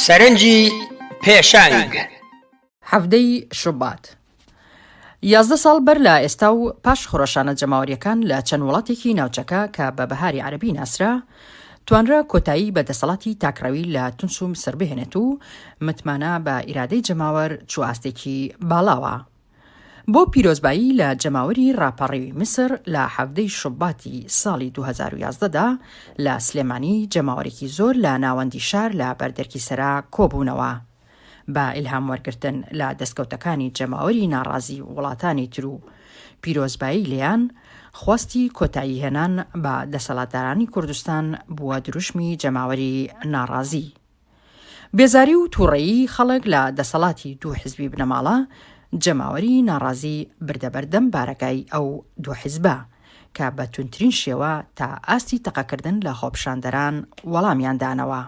سەرنجی پێشەنگ. حەڤدەی شوبات 11 ساڵ بەر لە ئێستا و پاش خرۆشانە جەماوەریەکان لە چەند وڵاتێکی ناوچەکە کە بە بەهاری عەرەبی ناسرا، توانرا کۆتایی بە دەسەڵاتی تاکڕەوی لە تونس و میسر بهێنێت و متمانە بە ئیرادەی جەماوەر چووە ئاستێکی باڵاوە. بۆ پیرۆزبایی لە جەماوەری ڕاپەڕیوی میسر لە حەڤدەی شوباتی ساڵی 2011 دا لە سلێمانی جەماوەرێکی زۆر لە ناوەندی شار لە بەردەرکی سەرا کۆبوونەوە. بە ئیلهام وەرگرتن لە دەستکەوتەکانی جەماوەری ناڕازی وڵاتانی تر و پیرۆزبایی لێیان، خواستی کۆتایی هێنان بە دەسەڵاتدارانی کوردستان بووە دروشمی جەماوەری ناڕازی. بێزاری و توڕەیی خەڵک لە دەسەڵاتی دوو حزبی بنەماڵە، جەماوەری ناڕازی بردە بەردەم بارەگای ئەو دوو حزبە، کە بە توندترین شێوە تا ئاستی تەقەکردن لە خۆپیشاندەران وەڵامیان دانەوە.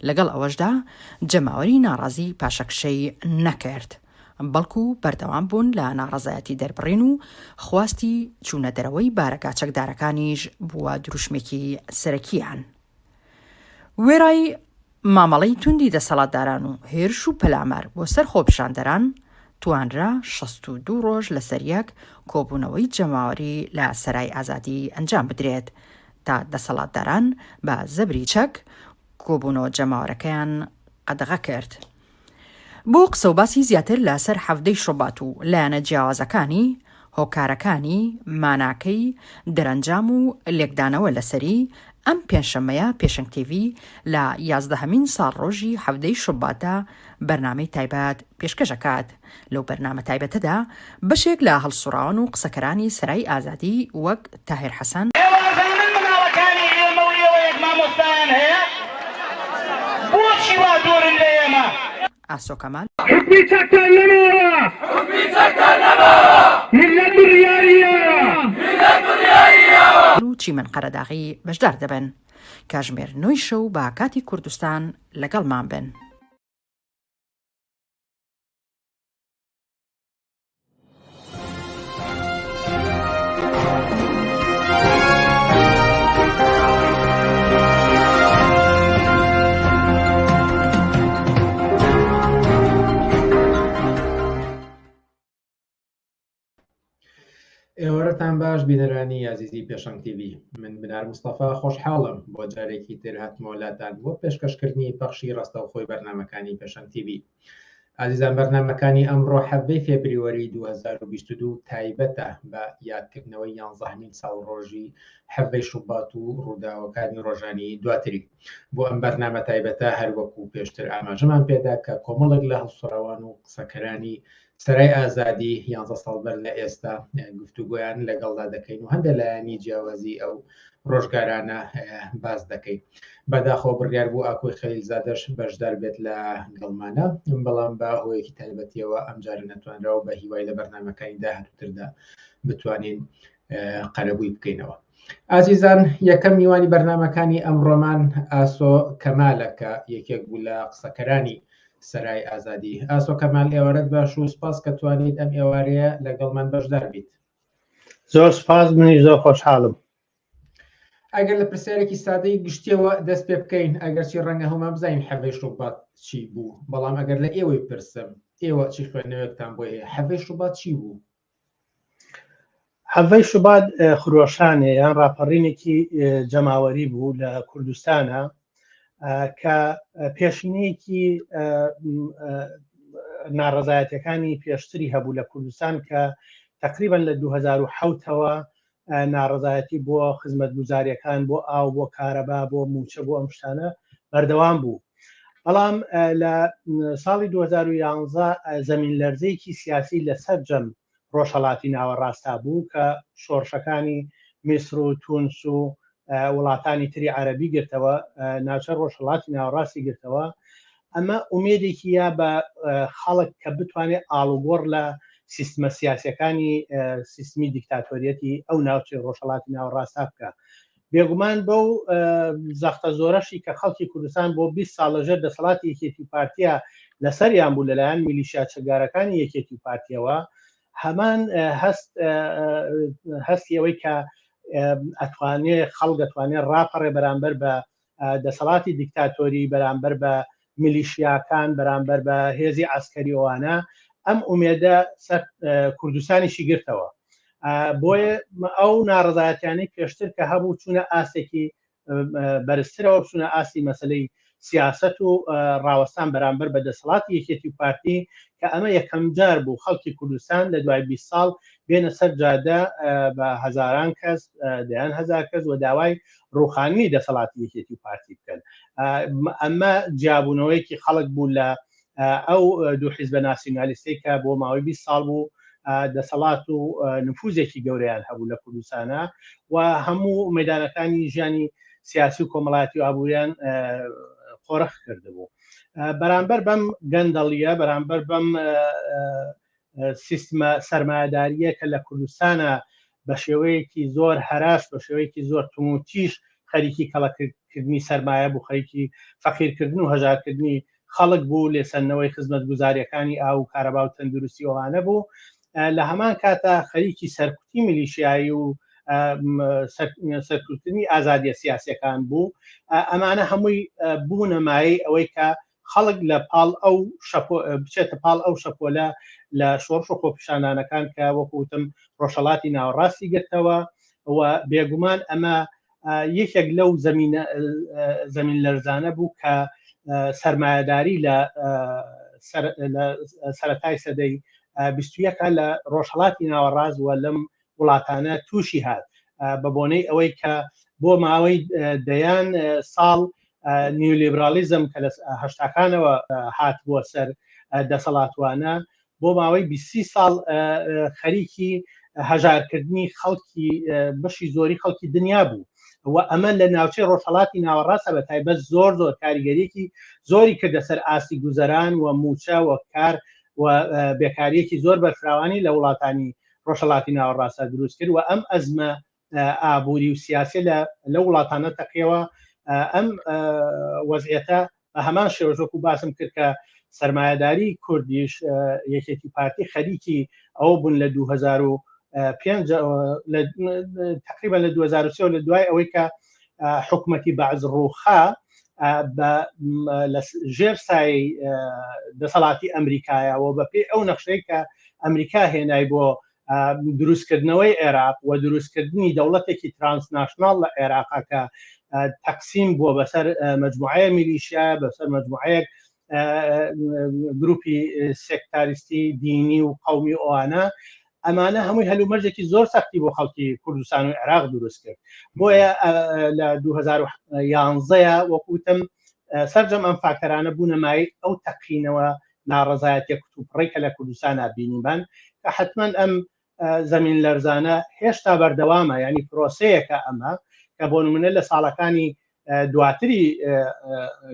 لەگەڵ ئەوەشدا جەماوەری ناڕازی پاشەکشەی نەکرد، بەڵکو بەردەوام بوون لە ناڕەزایەتی دەربڕین و خواستی چوونە دەرەوەی بارەگا چەکدارەکانیش بووە دروشمێکی سەرەکییان. وێڕای مامەڵەی توندی دەسەڵاتداران و هێرش و پەلامار بۆ سەر خۆپیشاندەران، توانرا 62 ڕۆژ لەسەر یەک کۆبوونەوەی جەماوەری لە سەرای ئازادی ئەنجام بدرێت، تا دەسەڵاتداران بە زەبری چەک کۆبوونەوە جەماوەرەکەیان قەدەغە کرد. بۆ قسەوباسی زیاتر لە سەر حەڤدەی شوبات و لایەنە جیاوازەکانی، هۆکارەکانی، ماناکەی، دەرەنجام و لێکدانەوە لەسەری، ئەم پێنجشەممەیە پێشەنگ تیڤی لە یازدەهەمین ساڵڕۆژی حەڤدەی شوباتدا بەرنامەی تایبەت پێشکەش ئەکات. لەو بەرنامە تایبەتەدا بەشێک لە هەڵسوڕاوان و قسەکەرانی سەرای ئازادی وەک تاهیر حەسەن، ئێوە ئەزانن مناڵەکانی ئێمە و ئێوە یەک مامۆستایان هەیە؟ بۆچی وا دوورن لە ئێمە؟ ئاسۆ کەمال، حوکمی چەکتان نەماوە. حوکمی چەکتان نەماوە. میللەت بڕیاری یاوە. میللەت بڕیاری یاوە. و چیمەن قەرەداغی بەشدار دەبن. کاژمێر نۆی شەو بە کاتی کوردستان لەگەڵمان بن. ئێوارەتان باش بینەرانی ئازیزی پێشەنگ تیڤی من بنار مستەفا خۆشحاڵم بۆ جارێکی تر هاتمەوە لاتان بۆ پێشکەشکردنی پەخشی ڕاستەوخۆی بەرنامەکانی پێشەنگ تیڤی ئازیزان بەرنامەکانی ئەمڕۆ حەڤدەی فێبریوەری 2022 تایبەتە بە یادکردنەوەی یانزەهەمین ساڵڕۆژی حەڤدەی شوبات و ڕووداوەکانی ڕۆژانی دواتری بۆ ئەم بەرنامە تایبەتە هەروەکو پێشتر ئاماژەمان پێدا کە کۆمەڵێک لە هەڵسوڕاوان و قسەکەرانی سەرای ئازادی یانزە ساڵ بەر لە ئێستا گفتوگۆیان لەگەڵدا دەکەین و هەندێک لایەنی جیاوازی ئەو ڕۆژگارانە باس دەکەین. بەداخەوە بڕیار بوو ئاکۆی خەلیلزادەش بەشدار بێت لە گەڵمانە، بەڵام بە هۆیەکی تایبەتیەوە ئەمجارە نەتوانرا و بە هیوای لە بەرنامەکانی داهاتووتردا بتوانین قەرەبووی بکەینەوە. ئازیزان یەکەم میوانی بەرنامەکانی ئەمڕۆمان ئاسۆ کەمالە کە یەکێک بوو لە قسەکەرانی سەرای ئازادی. ئاسۆ کەمال ئێوارەت باش و سپاس کە توانیت ئەم ئێوارەیە لەگەڵمان بەشدار بیت. زۆر سپاس منیش زۆر خۆشحاڵم. ئەگەر لە پرسیارێکی سادەی گشتیەوە دەست پێ بکەین ئەگەرچی ڕەنگە هەموومان بزانین حەڤەی شوبات چی بوو بەڵام ئەگەر لە ئێوەی پرسم ئێوە چی خوێندنەوەیەکتان بۆی هەیە حەڤەی شوبات چی بوو؟ حەڤەی شوبات خرۆشانێ یان ڕاپەڕینێکی جەماوەری بوو لە کوردستانە کە پێشینەیەکی ناڕەزایەتەکانی پێشتری هەبوو لە کوردستان کە تقریبا لە 2007ەوە ناڕەزایەتی بۆ خزمەتگوزاریەکان بۆ ئاو بۆ کارەبا بۆ موچە بۆ ئەم شتانە بەردەوام بوو بەڵام لە ساڵی 2011 زەمین لەرزەیەکی سیاسی لە سەرجەم ڕۆژهەڵاتی ناوەڕاستا بوو کە شۆڕشەکانی میسر و تونس و وڵاتانی تری عەرەبی گرتەوە ناوچە ڕۆژهەڵاتی ناوەڕاستی گرتەوە ئەمە ئومێدێکی یا بە خەڵک کە بتوانێت ئاڵوگۆڕ لە سیستمە سیاسەکانی سیستمی دیکتاتۆریەتی ئەو ناوچەی ڕۆژهەڵاتی ناوەڕاستا بکە بێگومان بەو زەختە زۆرەشی کە خەڵکی کوردستان بۆ 20 ساڵ لەژێر دەسەڵاتی یەکێتی و پارتیا لەسەریان بوو لەلایەن میلیشیا چەکدارەکانی یەکێتی و پارتیەوە هەمان هەست هەستی ئەوەی کە ئەتوانێ خەڵک دەتوانێت ڕاپەڕێ بەرامبەر بە دەسەڵاتی دیکتاتۆری بەرامبەر بە میلیشیاکان بەرامبەر بە هێزی عسکەری ئەوانە ئەم ئومێدە سەر کوردستانیشی گرتەوە بۆیە ئەو ناڕزایەتیانەی پێشتر کە هەبوو چوونە ئاستێکی بەرزترەوە بچوونە ئاستی مەسلەی سیاست و ڕاوەستان بەرامبەر بە دەسەڵاتی یەکێتی و پارتی کە ئەمە یەکەم جار بوو خەڵکی کوردستان لە دوای 20 ساڵ بێنە سەر جادە بە هەزاران کەس دەیان هەزار کەس و داوای ڕوخاننی دەسەڵاتی یەکێتی و پارتی بکەن ئەمە جیابوونەوەیەکی خەڵک بوو لە ئەو دوو حیزبە ناسیونالیستەی کە بۆ ماوەی 20 ساڵ بوو دەسەڵات و نفوزێکی گەورەیان هەبوو لە کوردستانە و هەموو مەدانەکانی ژیانی سیاسی و کۆمەڵایەتی و ئابووریان قۆرخ کردبوو بەرامبەر بەم گەندەڵیە بەرامبەر بەم سیستمە سەرمایەدارییە کە لە کوردستانە بە شێوەیەکی زۆر هەراش بە شێوەیەکی زۆر توموتیش خەریکی کەڵەکردنی سەرمایە بوو خەریکی فەقیرکردن و هەژارکردنی خەڵک بوو لێسەندنەوەی خزمەتگوزاریەکانی ئاو و کارەبا و تەندروستی ئەوانە بوو لە هەمان کاتا خەریکی سەرکوتی میلیشیایی و سەرکوتکردنی ئازادیە سیاسەکان بوو ئەمانە هەمووی بوونە مایەی ئەوەی کە خەڵک لە پاڵ ئەو بچێتە پاڵ ئەو شەپۆلە لە شۆڕش و خۆپیشاندانەکان کە وەکو وتم ڕۆژهەڵاتی ناوەڕاستی گرتەوە و بێگومان ئەمە یەکێک لەو زەمینە زەمین لەرزانە بوو کە سەرمایەداری لە سەرەتای سەدەی 21 لە ڕۆژهەڵاتی ناوەڕاست و لەم وڵاتانە تووشی هات بە بۆنەی ئەوەی کە بۆ ماوەی دەیان ساڵ نیولیبرالیزم کە لە هەشتاکانەوە هاتبووە سەر دەسەڵاتوانە بۆ ماوەی 20 ساڵ خەریکی هەژارکردنی خەڵکی بەشی زۆری خەڵکی دنیا بوو و ئەمە لە ناوچەی ڕۆژهەڵاتی ناوەڕاستە بە تایبەت زۆر زۆر کاریگەریەکی زۆری کردە سەر ئاستی گوزەران و موچە و کار و بێکاریەکی زۆر بەرفراوانی لە وڵاتانی ڕۆژهەڵاتی ناوەڕاستە دروست کرد و ئەم ئەزمە ئابووری و سیاسی لە لەو وڵاتانە تەقیەوە ئەم وەزعەتە بە هەمان شێوەش وەکو باسم کرد کە سرمایهداری کوردیش یەکێتی پارتی خەریکی ئەو بوون لە 2005 تقریبا لە 2003 لە دوای ئەوەی کە حکومەتی بەعز ڕووخا لە ژێر سای دەسەڵاتی ئەمریکایە و بەپێی ئەو نەخشەی کە ئەمریکا هێنای بۆ دروستکردنەوەی عێراق و دروستکردنی دەوڵەتێکی ترانسناشناڵ لە عێراقا کە تەقسیم بووە بەسەر مجموعەیە میلیشیا بەسەر مجموعەیەک گروپی سێکتاریستی دینی و قومی ئەوانە ئەمانە هەمووی هەلومەرجێکی زۆر سەختی بۆ خەڵکی کوردستان و عێراق دروست کرد بۆیە لە 2011 وەکوتم سەرجەم ئەم فاکتەرانە بوونە مای ئەو تەقینەوە ناڕەزایەتیە کوتوپڕەی کە لە کوردستانا بینیمان کە حتمما ئەم زەمین لەرزانە هێشتا بەردەوامە ینی پرۆسەیەکە ئەمە کە بۆ نمونە لە ساڵەکانی دواتری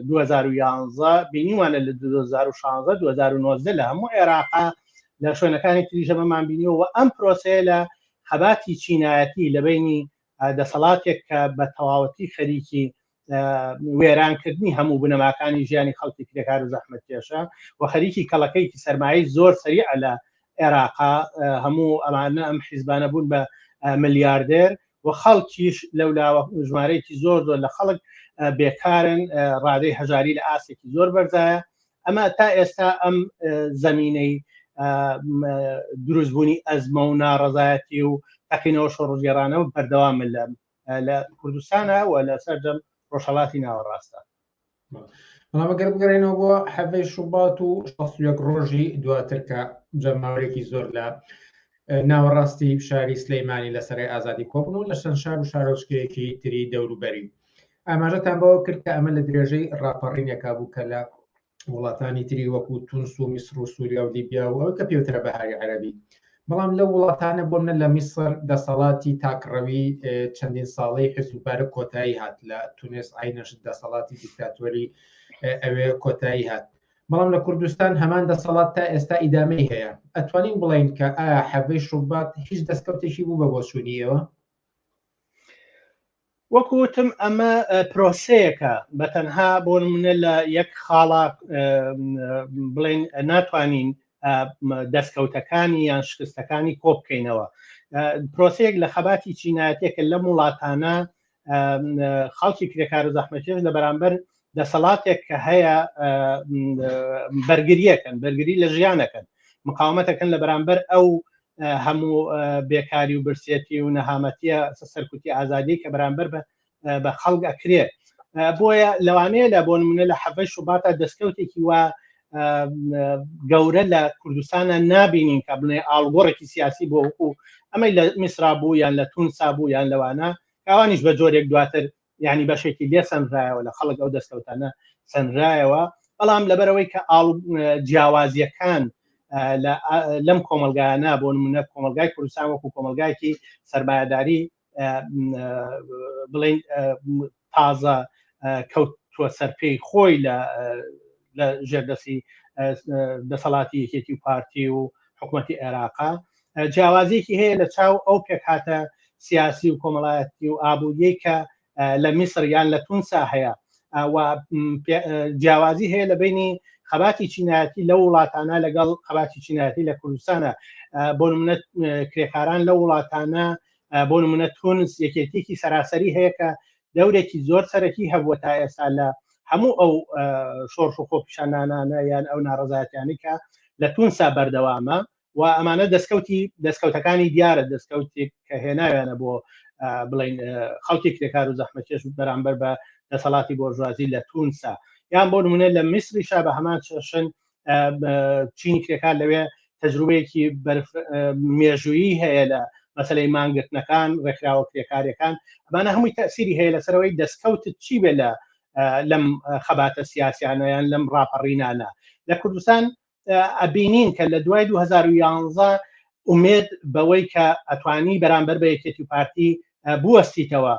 2011 بینیوانە لە 2016 2019 لە هەموو عێراقا لە شوێنەکانی تریش ئەمەمان بینیوە و ئەم پرۆسەیە لە خەباتی چینایەتی لە بینی دەسەڵاتێک کە بە تەواوەتی خەریکی وێرانکردنی هەموو بنەماکانی ژیانی خەڵکی کرێکار و زەحمەتکێشە و خەریکی کەڵەکەیکی سەرمایەی زۆر سەریع لە عێراقا هەموو ئەمانە ئەم حیزبانە بوون بە ملیاردێر و خەڵکیش لەولاوە ژمارەیەکی زۆر زۆر لە خەڵک بێکارن ڕادەی هەژاری لە ئاستێکی زۆر بەرزایە ئەمە تا ئێستا ئەم زمینەی دروستبوونی ئەزمە و ناڕەزایەتی و تەقینەوە شۆڕژگەرانەوە بەردەوامە لە لە کوردستانە و لە سەرجەم ڕۆژهەڵاتی ناوەڕاستە. بەڵام ئەگەر بگەڕێنەوە بۆ حەڤەی شوبات و 61 ڕۆژی دواتر کە جەماوەرێکی زۆر لە ناوەڕاستی شاری سلەیمانی لە سەرای ئازادی کۆبن و لە چەند شار و شارۆچکەیەکی تری دەوروبەری ئاماژەتان بەوە کرد کە ئەمە لە درێژەی ڕاپەڕینێکا بوو کە لە وڵاتانی تری وەکو تونس و میسر و سووریا و لیبیا و ئەوەی کە پێوترە بەهاری عەرەبی بەڵام لەو وڵاتانە بۆ منە لە میسر دەسەڵاتی تاکڕەوی چەندین ساڵەی حزب مبارک کۆتایی هات لە تونس عینەش دەسەڵاتی دیکتاتۆری ئەوێ کۆتایی هات بەڵام لە کوردستان هەمان دەسەڵات تا ئێستا ئیدامەی هەیە ئەتوانین بڵین کە ئایا حەڤەی شوبات هیچ دەستکەوتێکی بوو بە بۆچوونی ئێوە؟ وەکو وتم ئەمە پرۆسەیەکە بە تەنها بۆ نمونە لە یەک خاڵا بڵێن ناتوانین دەستکەوتەکانی یان شکستەکانی کۆ بکەینەوە. پرۆسەیەک لە خەباتی چینایەتێکە لەم وڵاتانە خەڵکی کرێکار و زەحمەتکێش لە بەرامبەر دەسەڵاتێک کە هەیە بەرگریەکەن بەرگری لە ژیانەکەن مقاومەتەکەن لە بەرامبەر ئەو هەموو بێکاری و برسێتی و نەهامەتیە سەرکوتی ئازادی کە بەرامبەر بە بە خەڵک ئەکرێت بۆیە لەوانەیە لە بۆ نمونە لە حەڤەی شوباتا دەستکەوتێکی وا گەورە لە کوردستانە نابینین کە بڵێ ئاڵگۆڕێکی سیاسی بۆ وەکو ئەمەی لە میسرا بوو یان لە تونسا بوو یان لەوانە کاوانیش بە جۆرێک دواتر ینی بەشێکی لێ سەنرایەوە لە خەڵک ئەو دەستکەوتانە سەنرایەوە بەڵام لەبەرەوەی کە ئاڵ جیاوازیەکان لەم کۆمەلگایانە بۆ نمونە کۆمەلگای کوردستان وەکو کۆمەلگایکی سرمایهداری بڵین تازە کەوتووە سەرپێی خۆی لە لە ژێردەسی دەسەڵاتی یەکێتی و پارتی و حکوومەتی عێراقا جیاوازیەکی هەیە لە چاو ئەو پێکهاتە سیاسی و کۆمەڵایەتی و ئابووریەی کە لە میسر یان لە تونسا هەیە و جیاوازی هەیە لە بینی خەباتی چینایەتی لەو وڵاتانە لەگەڵ خەباتی چینایەتی لە کوردستانە بۆ نمونە کرێکاران لەو وڵاتانە بۆ نمونە تونس یەکێتیەکی سەراسەری هەیە کە دەورێکی زۆر سەرەکی هەبووە تا ئێستا لە هەموو ئەو شۆڕش و خۆپیشاندانانە یان ئەو ناڕەزایەتیانەی کە لە تونسا بەردەوامە و ئەمانە دەستکەوتی دەستکەوتەکانی دیارە دەستکەوتێک کە هێناویانە بۆ بڵین خەڵکی کرێکار و زەحمەتکێش بەرامبەر بە دەسەڵاتی بۆرژوازی لە تونسا یان بۆ نمونە لە میسریشا بە هەمان چەشن چینی کرێکار لەوێ تەجروبەیەکی مێژوویی هەیە لە مەسلەی مانگرتنەکان ڕێکخراوە کرێکاریەکان ئەمانە هەمووی تەسیری هەیە لەسەرەوەی دەستکەوتت چی بێ لە لەم خەباتە سیاسیانە یان لەم ڕاپەڕینانە لە کوردستان ئەبینین کە لە دوای 2011 ئومێد بەوەی کە ئەتوانی بەرامبەر بە یەکێتی و پارتی بوەستیتەوە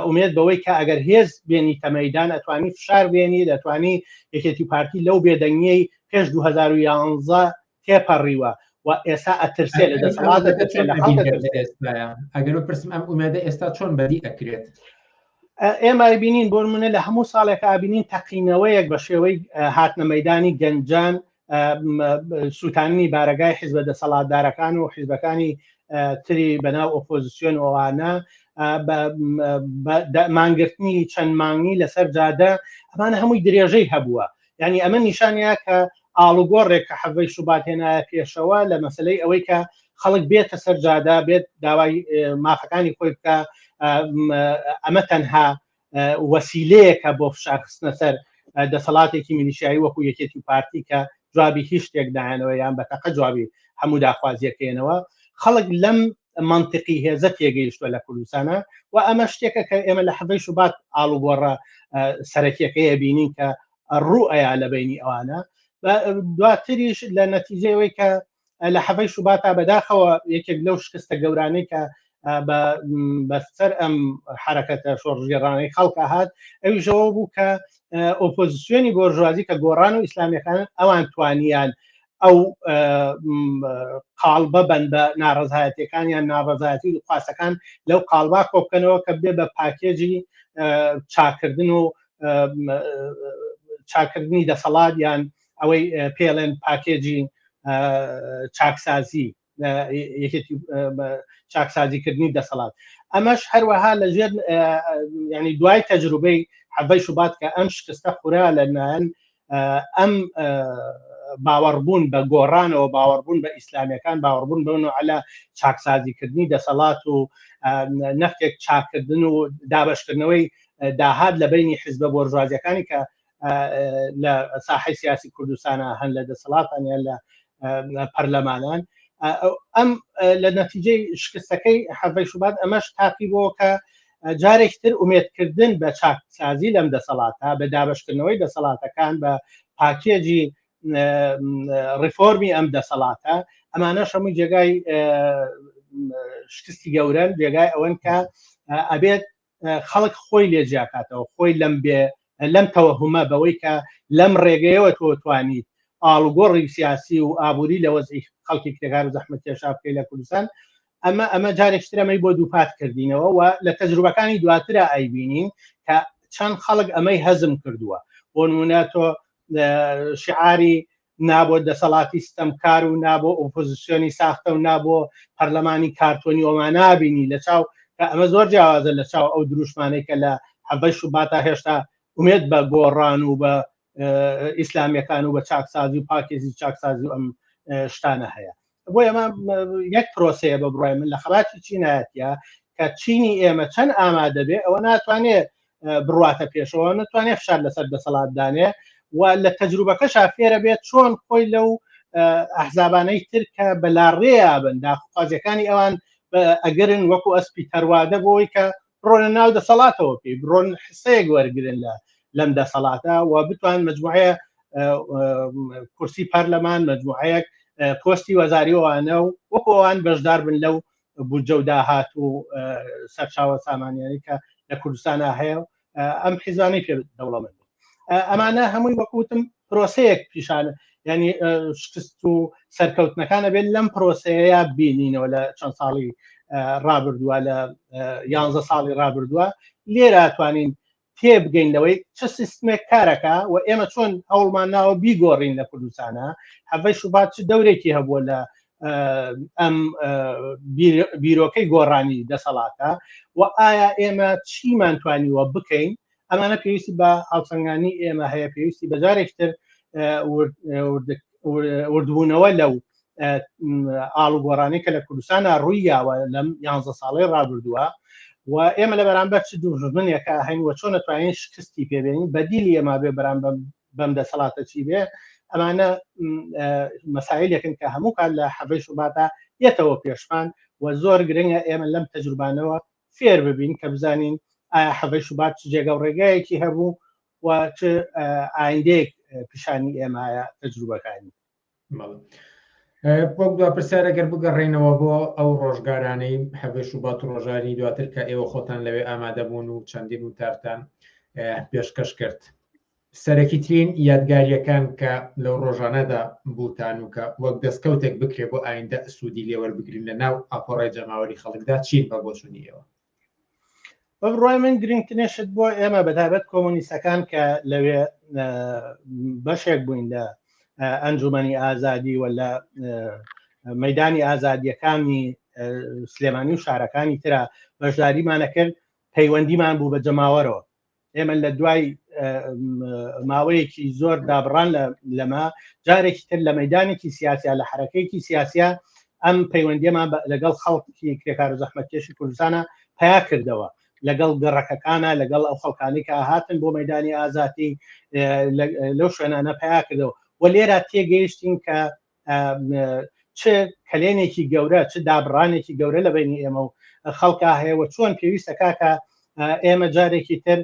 ئومێد بەوەی کە ئەگەر هێز بێنیتە مەدان ئەتوانی فشار بێنی دەتوانی یەکێتی پارتی لەو بێدەنگیەی پێش 2011 تێپەڕیوە و ئێستا ئەترسێ لە دەسەڵات ئەترسێ لە خەڵک ئەترسێ. ئەگەر بپرسم ئەم ئومێدە ئێستا چۆن بەدی ئەکرێت؟ ئێمە بینین بۆ نمونە لە هەموو ساڵێک ئابینین تەقینەوەیەک بە شێوەی هاتنە مەدانی گەنجان سووتانی بارەگای حیزبە دەسەڵاتدارەکان و حیزبەکانی تری بەناو ئۆپۆزیسیۆن ئەوانە مانگرتنی چەند مانگی لەسەر جادە ئەمانە هەمووی درێژەی هەبووە یعنی ئەمە نیشانەیە کە ئاڵوگۆڕێک کە حەڤەی شوبات هێنایە پێشەوە لە مەسلەی ئەوەی کە خەڵک بێتە سەر جادە بێت داوای مافەکانی خۆی بکە ئەمە تەنها وەسیلەیەکە بۆ فشارخستنە سەر دەسەڵاتێکی میلیشیایی وەکو یەکێتی و پارتی کە جوابی هیچ شتێک نایەنەوە یان بە تەقە جوابی هەموو داخوازیەکەیەنەوە خەڵک لەم منطقی هێزە تێگەیشتوە لە کوردستانە و ئەمە شتێکە کە ئێمە لە حەڤەی شوبات ئاڵوگۆڕە سەرەکیەکەی بینین کە ڕوو ئەیا لە بینی ئەوانە دواتریش لە نەتیجەی کە لە حەڤەی شوباتا بەداخەوە یەکێک لەو شکستە گەورانەی کە بەسەر ئەم حرەکەتە شۆڕژگەڕانەی خەڵکە هات ئەویشەوە بوو کە ئۆپۆزیسیۆنی بۆرژوازی کە گۆڕان و ئیسلامیەکان ئەوان توانیان ئەو قاڵبە بن بە ناڕزایەتەکان یان ناڕزایەتی و خواستەکان لەو قاڵبا کۆبکەنەوە کە بێ بە پاکێجی چاکردن و چاکردنی دەسەڵات یان ئەوەی پێڵێن پاکێجی چاکسازی یەکێتی چاکسازیکردنی دەسەڵات ئەمەش هەروەها لە ژێر ینی دوای تەجروبەی حەبەی شوبات کە ئەم شکستە خورا لەلایەن ئەم باوەڕبوون بە گۆڕانەوە باوەڕبوون بە ئیسلامیەکان باوەڕبوون بەو نوعە لە چاکسازیکردنی دەسەڵات و نەختێک چاکردن و دابشکردنەوەی داهات لە بینی حزبە بۆرژوازیەکانی کە لە ساحەی سیاسی کوردستانە هەن لە دەسەڵاتان یان لە پەرلەمانان ئەم لە نەتیجەی شکستەکەی حەڤەی شوبات ئەمەش تاقی بۆ کە جارێکتر ئومێدکردن بە چاکسازی لەم دەسەڵاتە بە دابشکردنەوەی دەسەڵاتەکان بە پاکێجی ڕیفۆرمی ئەم دەسەڵاتە ئەمانەش هەمووی جێگای شکستی گەورەن جێگای ئەوەن کە ئەبێت خەڵک خۆی لێ جیاکاتەوە خۆی لەم بێ لەم تەوەهمە بەوەی کە لەم ڕێگەیەوە تۆ توانیت ئاڵوگۆڕی سیاسی و ئابووری لە وەزعی خەڵکی کرێکار و زەحمەتکێشا بکەی لە کوردستان ئەمە ئەمە جارێکتر ئەمەی بۆ دووپات کردینەوە و لە تەجروبەکانی دواترا ئەیبینین کە چەند خەڵک ئەمەی هەزم کردووە بۆ نمونە تۆ شعاری نا بۆ دەسەڵاتی ستەمکار و نا بۆ ئۆپۆزیسیۆنی ساختە و نا بۆ پەرلەمانی کارتۆنی وەما نابینی لە چاو کە ئەمە زۆر جیاوازە لە چاو ئەو دروشمانەی کە لە حەڤەی شوباتا هێشتا ئومێد بە گۆڕان و بە ئیسلامیەکان و بە چاکسازی و پاکێزی چاکسازی و ئەم شتانە هەیە بۆ ئەمە یەک پرۆسەیە بە بڕای من لە خەباتی چینایەتە کە چینی ئێمە چەند ئامادە بێ ئەوە ناتوانێت بڕواتە پێشەوە نتوانێت فشار لەسەر دەسەڵات دانێ و لە تەجروبەکەشا فێرە بێت چۆن خۆی لەو ئەحزابانەی تر کە بەلاڕێیا بن داخوازیەکانی ئەوان ئەگەرن وەکو ئەسپی تەروادە بۆی کە بڕۆنە ناو دەسەڵاتەوە پێی بڕۆن حسەیەک وەرگن لە لەم دەسەڵاتە و بتوان مجموعەیە کورسی پەرلەمان مجموعەیەک پۆستی وەزاری ئەوانە و وەکو ئەوان بەشدار بن لەو بودجە و داهات و سەرچاوە سامانیانی کە لە کوردستانە هەیە و ئەم حیزانەی پێ دەوڵەمەند ئەمانە هەمووی وەکوتم پرۆسەیەک پیشانە ینی شکست و سەرکەوتنەکانە بێت لەم پرۆسەیە بینینەوە لە چەند ساڵی ڕابردووە لە یانزە ساڵی ڕابردووە لێرە توانین تێبگەین لەوەی چ سیستمێک کارەکە و ئێمە چۆن هەوڵمان ناوە بیگۆڕین لە کوردستانە حەڤەی شوبات چ دەورێکی هەبووە لە ئەم بیرۆکەی گۆڕانی دەسەڵاتە و ئایا ئێمە چیمان توانیوە بکەین ئەمانە پێویستی بە هاوسەنگانی ئێمە هەیە پێویستی بە جارێکتر وردبوونەوە لەو ئاڵوگۆڕانی کە لە کوردستانە ڕووی یاوە لەم یانزە ساڵەی ڕابردووە و ئێمە لە بەرامبەر چ دوژمنێکە هەین و چۆن نەتوانین شکستی پێبێنین بەدیلی ئێمە بێ بەرامبەر بەم دەسەڵاتە چی بێ ئەمانە مەسایلێکن کە هەموو کات لە حەڤەی شوباتا یەتەوە پێشمان و زۆر گرنگە ئێمە لەم تەجروبانەوە فێر ببین کە بزانین ئایا حەڤەی شوبات چ جێگە و ڕێگایەکی هەبوو و چ ئایندەیەک پیشانی ئێمایە تەجروبەکانی. وەک دوا پرسیار ئەگەر بگەڕێنەوە بۆ ئەو ڕۆژگارانەی حەڤەی شوبات و ڕۆژانی دواتر کە ئێوە خۆتان لەوێ ئامادە بوون و چەندین وتارتان پێشکەش کرد سەرەکیترین یادگاریەکان کە لەو ڕۆژانەدا بووتان و کە وەک دەستکەوتێک بکرێ بۆ ئایندە سوودی لێوەربگرین لە ناو ئاپۆڕای جەماوەری خەڵکدا چین بە بۆچوونی ئێوە؟ بە بڕوای من گرنگترین شت بۆ ئێمە بەتایبەت کۆمۆنیستەکان کە لەوێ بەشێک بووین لە ئەنجومەنی ئازادی و لە مەدانی ئازادیەکانی سلێمانی و شارەکانی ترا بەشداریمانە کرد پەیوەندیمان بوو بە جەماوەرەوە ئێمە لە دوای ماوەیەکی زۆر دابڕان لەمە جارێکی تر لە مەدانێکی سیاسیا لە حرەکەیەکی سیاسیا ئەم پەیوەندیمان لەگەڵ خەڵکی کرێکار و زەحمەتکێشی کوردستانە پیا کردەوە لەگەڵ گەڕەکەکانە لەگەڵ ئەو خەڵکانی کە هاتن بۆ مەدانی ئازاتی لەو شوێنانە پیا کردەوە و لێرە تێگەیشتین کە چ کەلێنێکی گەورە چ دابڕانێکی گەورە لە بینی ئێمە و خەڵکا هەیە و چۆن پێویستە کاکە ئێمە جارێکی تر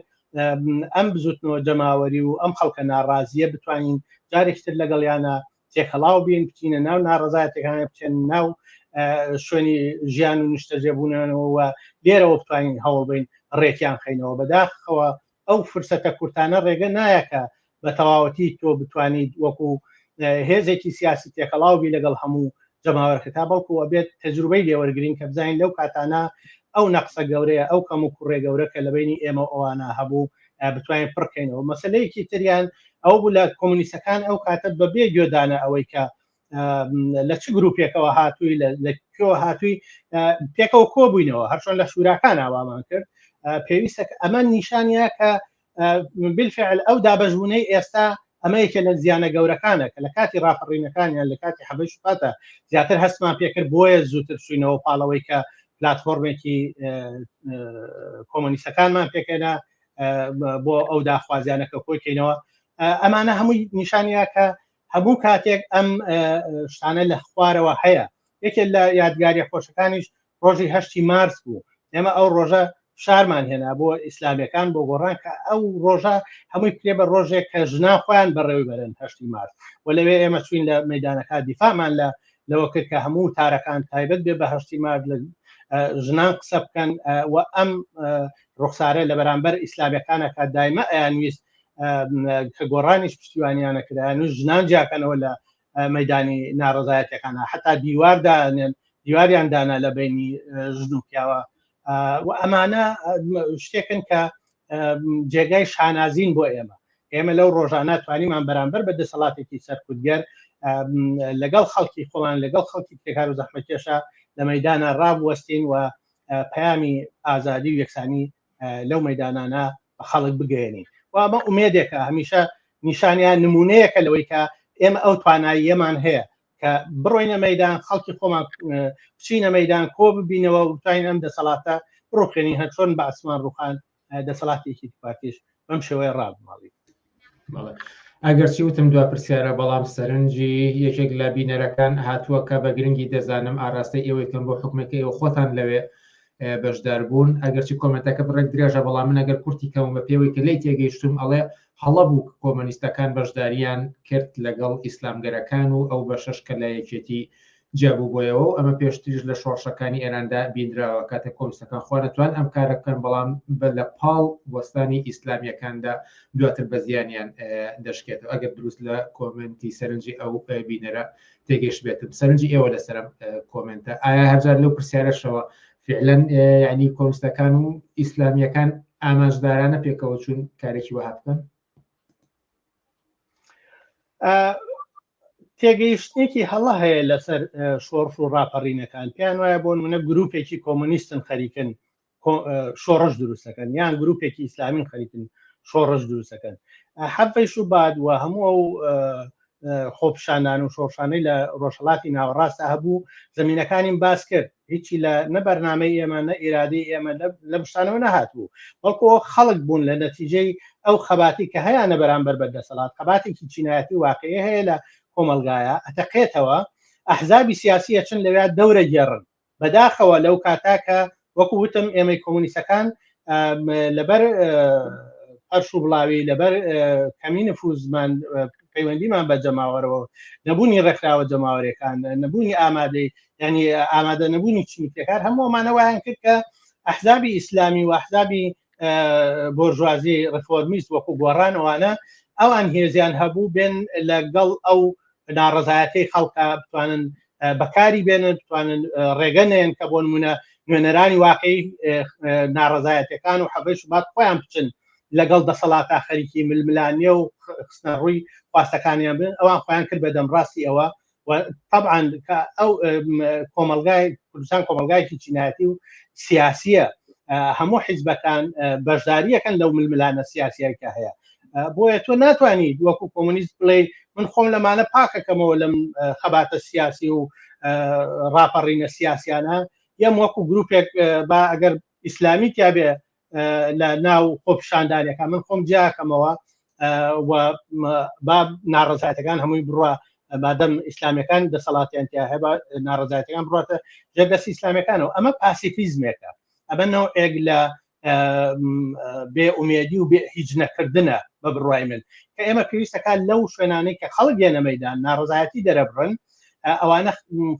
ئەم بزوتنەوە جەماوەری و ئەم خەڵکە ناڕازیە بتوانین جارێکی تر لەگەڵیانە تێکەڵاو بین بچینە ناو ناڕزایەتەکان بچێن ناو شوێنی ژیان و نیشتەجێبوونەوە و لێرەوە بتوانین هەوڵ بین ڕێکیان خەینەوە بەداخەوە ئەو فرسەتە کورتانە ڕێگە نایە کە بە تەواوەتی تۆ بتوانیت وەکو هێزێکی سیاسی تێکەڵاو بی لەگەڵ هەموو جەماوەرەکە تا بەڵکو ئەبێت تەجروبەی لێوەرگرین کە بزانین لەو کاتانە ئەو نەقسە گەورەیە ئەو کەم و کوڕێ گەورە کە لە بینی ئێمە و ئەوانە هەبوو بتوانین پڕکەینەوە مەسلەیەکی تریان ئەو بوو لە کۆمونیستەکان ئەو کاتە بەبێ گوێدانە ئەوەی کە لە چ گروپێکەوە هاتووی لە کوێوە هاتووی پێکەوە کۆبووینەوە هەرچۆن لە شوراکان ئاوامان کرد پێویستە ئەمە نیشانە کە بالفعل ئەو دابەشبوونەی ئێستا ئەمە یەکێ لە زیانە گەورەکانە کە لە کاتی ڕاپەڕینەکانیان لە کاتی حەبەی شوباتە زیاتر هەستمان پێکرد بۆیە زووتر چوینەوە پاڵەوەی کە پلتفۆرمێکی کۆمۆنیستەکانمان پێکەێنا بۆ ئەو داخوازیانە کە کۆی کەینەوە ئەمانە هەمووی نیشانە کە هەموو کاتێک ئەم شتانە لە خوارەوە هەیە یەکێک لە یادگاریە خۆشەکانیش ڕۆژی هەشتی مارس بوو ئێمە ئەو ڕۆژە فشارمان هێنا بۆ ئیسلامیەکان بۆ گۆڕان کە ئەو ڕۆژە هەمووی کرێ بە ڕۆژێک کە ژنان خۆیان بەڕێوەی بەرن هەشتی مارس و لەوێ ئێمە چوین لە مەدانەکە دیفاعمان لە لەوە کرد کە هەموو تارەکان تایبەت بێ بە هەشتی مارس لە ژنان قسە بکەن و ئەم ڕوخسارە لە بەرامبەر ئیسلامیەکانە کە دایمە ئەیانویست کە گۆڕانیش پشتیوانیانە کرایان و ژنان جیاکەنەوە لە مەدانی ناڕزایەتەکانە حتا دیوار دانێن دیواریان دانا لە بینی ژن و پیاوە و ئەمانە شتێکن کە جێگای شانازین بۆ ئێمە ئێمە لەو ڕۆژانە توانیمان بەرامبەر بە دەسەڵاتێکی سەرکوتگەر لەگەڵ خەڵکی خۆمان لەگەڵ خەڵکی کرێکار و زەحمەتکێشە لە مەدانە ڕابوەستین و پەیامی ئازادی و یەکسانی لەو مەدانانە بە خەڵک بگەێنین و ئەمە ئومێدێکە هەمیشە نیشانیان نمونەیەکە لەوەی کە ئێمە ئەو تواناییەمان هەیە کە بڕۆینە مەدان خەڵکی خۆمان بچینە مەدان کۆ ببینەوە و بتوانین ئەم دەسەڵاتە بڕوخێنین هەر چۆن بەعسمان ڕوخان دەسەڵاتێکی پارتیش بەم شێوەیە ڕابماڵی. ئەگەرچی وتم دوا پرسیارە بەڵام سەرنجی یەکێک لە بینەرەکان هاتووە کە بە گرنگی دەزانم ئاراستەی ئێوەی کەم بۆ حکومەکە ئێوە خۆتان لەوێ بەشدار بوون ئەگەرچی کۆمنتەکە بڕێک درێژە بەڵام من ئەگەر کورتی کەم بە پێوەی کە لی تێگەیشتم ئەڵێ هەڵە بوو کۆمەنیستەکان بەشداریان کرد لەگەڵ ئیسلامگەرەکان و ئەو بەشەش کە لە یەکێتی جیابووبوویەوە و ئەمە پێشتریش لە شۆڕشەکانی ئێراندا بینراوە کاتێک کۆمسەکان خۆیان توان ئەم کارە بکەن بەڵام بە لە پاڵ وەستانی ئیسلامیەکاندا دواتر بە زیانیان دەشکێتەوە ئەگەر دروست لە کۆمنتی سەرنجی ئەو بینەرە تێگەشت بێتم سەرنجی ئێوە لەسەرم کۆمنتە ئایا هەرجار لەو پرسیارەشەوە فعلەن یعنی کۆمستەکان و ئیسلامیەکان ئامانجدارانە پێکەوە چوون کارێکی وەها بکەن؟ تێگەیشتنێکی هەڵە هەیە لەسەر شۆڕش و ڕاپەڕینەکان پێیان وایە بۆ نمونە گروپێکی کۆمۆنیستن خەریکن شۆڕش دروستەکەن یان گروپێکی ئیسلامین خەریکن شۆڕش دروستەکەن حەفەی شوبات و هەموو ئەو خۆپشاندان و شۆڕشانەی لە ڕۆژهڵاتی ناوەڕاستە هەبوو زمینەکانیم باس کرد هیچی لە نە بەرنامەی ئێمە نە ئیرادەی ئێمە لە بشتانەوە نەهاتبوو بەڵکو خەڵک بوون لە نەتیجەی ئەو خەباتی کە هەیانە بەرامبەر بە دەسەڵات خەباتێکی چینایەتی واقعی هەیە لە کۆمەڵگایە ئەتەقێتەوە ئەحزابی سیاسی ئەچن لەویا دەورە گێڕن بەداخەوە لەو کاتا کە وەکو وتم ئێمەی کۆمونیستەکان لەبەر پەرش و بڵاوی لەبەر کەمی نفوزمان پەیوەندیمان بە جەماوەرەوە نەبوونی ڕێکخراوە جەماوەرەکان نەبوونی ئامادەی ینی ئامادە نەبوونی چینی کرێکار هەموو ئەمانە وایان کرد کە ئەحزابی ئیسلامی و ئەحزابی بۆرژوازی ڕفۆرمیست وەکو گۆڕان ئەوانە ئەوان هێزیان هەبوو بێن لەگەڵ ئەو ناڕەزایەتی خەڵکە بتوانن بەکاری بێنن بتوانن ڕێگە نێن کە بۆ نمونە نوێنەرانی واقعی ناڕەزایەتەکان و حەڤەی شوبات خۆیان بچن لەگەڵ دەسەڵاتە خەریکی ململانێ و خستنە ڕووی خواستەکانیان بن ئەوان خۆیان کرد بە دەمڕاستی ئەوە و طبعا کە ئەو کۆمەلگای کوردستان کۆمەلگایکی چینایەتی و سیاسیە هەموو حیزبەکان بەشداریەکەن لەو ململانە سیاسیای کە هەیە بۆیە تۆ ناتوانانی وەکو کۆمۆنیست بڵێ من خۆم لەمانە پاکەکەمەوە لەم خەباتە سیاسی و ڕاپەڕینە سیاسیانە یەم وەکو گروپێک با ئەگەر ئیسلامی تیاابێ لە ناو خۆپیشاندانەکە من خۆم جیاکەمەوە و با ناڕزایەتەکان هەمووی بڕە مادەم ئیسلامیەکان دەسەڵاتیان تیا هەیە ناڕزایەتەکان بڕاتە ژێر دەستی ئیسلامیەکانەوە ئەمە پاسیفیزمێکە ئەمە نەوەک لە بێ ئومێدی و بێ هیچ نەکردنە بە بڕای من کە ئێمە پێویستەکە لەو شوێنانەی کە خەڵک یەنە مەدان ناڕزایەتی دەرەبڕن ئەوانە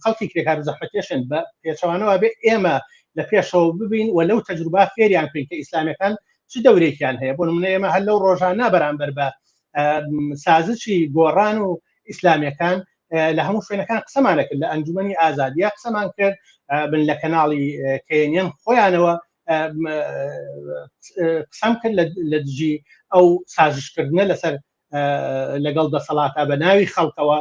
خەڵکی کرێکار و زەحمەتکێشن بە پێچەوانەوە بێ ئێمە لە پێشەوە ببین و لەو تەجروبا فێریان بکەین کە ئیسلامیەکان چ دەورێکیان هەیە بۆ نمونە ئێمە هەر لەو ڕۆژانە بەرامبەر بە سازشی گۆڕان و ئیسلامیەکان لە هەموو شوێنەکان قسەمان کرد لە ئەنجومەنی ئازادیە قسەمان کرد بن لە کەناڵی کەێنیان خۆیانەوە قسەم کرد لە دژی ئەو سازشکردنە لەسەر لەگەڵ دەسەڵاتە بە ناوی خەڵکەوە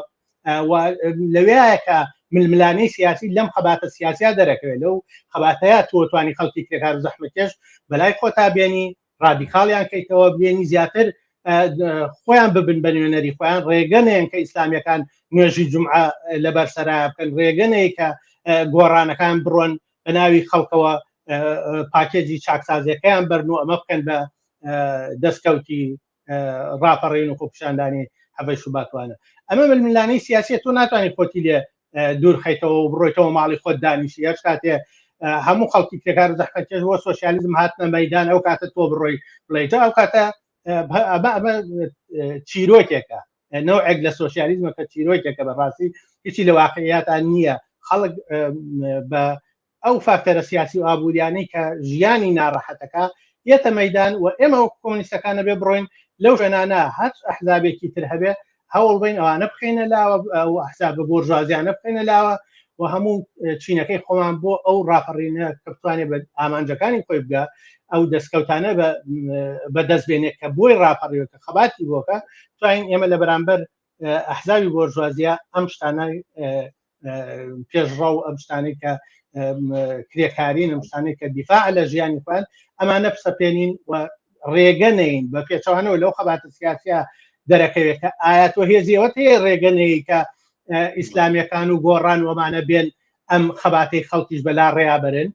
لەوەیە کە ململانەی سیاسی لەم خەباتە سیاسیا دەرەکەوێت لەو خەباتەیە تۆتوانی خەڵکی کرێکار و زەحمەتکێش بەلای خۆتا بێنی ڕادیکاڵیان کەیتەوە بێنی زیاتر خۆیان ببن بە نوێنەری خۆیان ڕێگە نەیەن کە ئیسلامیەکان نوێژی جمعە لەبەر سەرا بکەن ڕێگە نەیە کە گۆڕانەکان بڕۆن بە ناوی خەڵکەوە پاکێجی چاکسازیەکەیان بەرن و ئەمە بکەن بە دەستکەوتی ڕاپەڕین و خۆپیشاندانی حەڤەی شوباتوانە ئەمە ململانەی سیاسیە تۆ ناتوانانی خۆتی لێ دوور خەیتەوە و بڕۆیتەوە ماڵی خۆت دانیشی هەر کاتێ هەموو خەڵکی کرێکار و زەحمەتکێش بۆ سۆسیالیزم هاتنە مەدان ئەو کاتە تۆ بڕۆی بڵێ جا ئەو کاتە ئەمە ئەمە چیرۆکێکە نەوعێک لە سۆسیالیزمە کە چیرۆکێکە بەڕاستی هیچی لە واقعیاتان نییە خەڵک بە ئەو فاکتەرە سیاسی و ئابووریانەی کە ژیانی ناڕەحەتەکە یەتە مەدان و ئێمە وەک کۆمۆنیستەکان نەبێ بڕۆین لەو شوێنانە هەر ئەحزابێکی تر هەبێ هەوڵ بین ئەوانە بخەینە لاوە و ئەحزابە بۆرژوازیانە بخەینە لاوە و هەموو چینەکەی خۆمان بۆ ئەو ڕاپەڕینە کە بتوانێت بە ئامانجەکانی خۆی بگا ئەو دەستکەوتانە بە دەست بێنێت کە بۆی ڕاپەڕیوە کە خەباتی بۆکە توانین ئێمە لە بەرامبەر ئەحزابی بۆرژوازیە ئەم شتانە پێشڕەو ئەم شتانەی کە کرێکارین ئەم شتانەی کە دیفاع لە ژیانی خۆیان ئەمانە بسەپێنین و ڕێگە نەین بە پێچەوانەوە لەو خەباتە سیاسە دەرەکەوێت کە ئایا تۆ هێزی ئەوەت هەیە ڕێگە نەی کە ئیسلامیەکان و گۆڕان وەمانە بێن ئەم خەباتەی خەڵکیش بەلا ڕێیا بەرن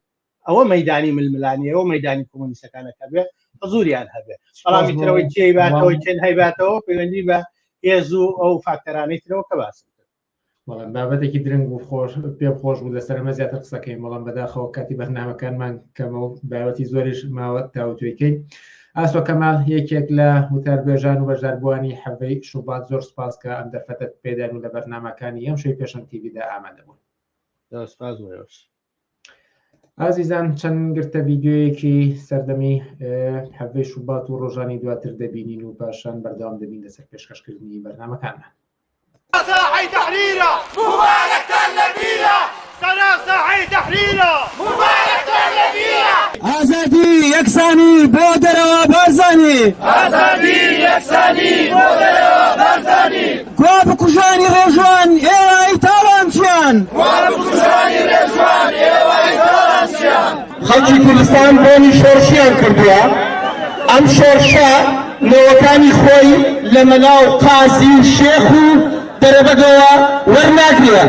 ئەوە مەدانی ململانی ئەوە مەدانی کۆمۆنیستەکانە کە بێ حزوریان هەبێ بەڵامی ترەوەی کێی باتەوەی چێن هەیباتەوە پەیوەندی بە هێز و ئەو فاکتەرانەی ترەوە کە باسم کرد. بەڵام بابەتێکی درنگ و خۆش پێم خۆش بوو لەسەر ئەمە زیاتر قسەکەین بەڵام بەداخەوە کاتی بەرنامەکانمان کەمە و بابەتی زۆریش ماوە تاوتوێکەین ئاسۆ کەمال یەکێک لە وتاربێژان و بەشداربووانی حەڤەی شوبات زۆر سپاس کە ئەم دەرفەتەت پێدان و لە بەرنامەکانی ئەم شەوی پێشەنگ تیڤیدا ئامادە بوون. زۆر سپاس بۆ ئێوەش. ئازیزان چەند گرتە ڤیدیۆیەکی سەردەمی حەڤەی شوبات و ڕۆژانی دواتر دەبینین و پاشان بەردەوام دەبین لەسەر پێشکەشکردنی بەرنامەکانمان. ساحەی تەحریرە موبارەکتان لەبیرە سەرا ساحەی تەحریرە موبارەکتان لەبیرە. ئازادی یەکسانی بۆ دەرەوە بارزانی. ئازادی یەکسانی بۆ دەرەوە بارزانی. کوا بکوژانی ڕێژوان ئێوە ئەی تاڵانچیان. کوا بکوژانی ڕێژوان ئێوە ئەی تاڵانچیان. خەڵکی کوردستان بۆنی شۆڕشیان کردووە، ئەم شۆڕشە نەوەکانی خۆی لە مەلا و قازی و شێخ و دەرەبەگەوە وەرناگرێ،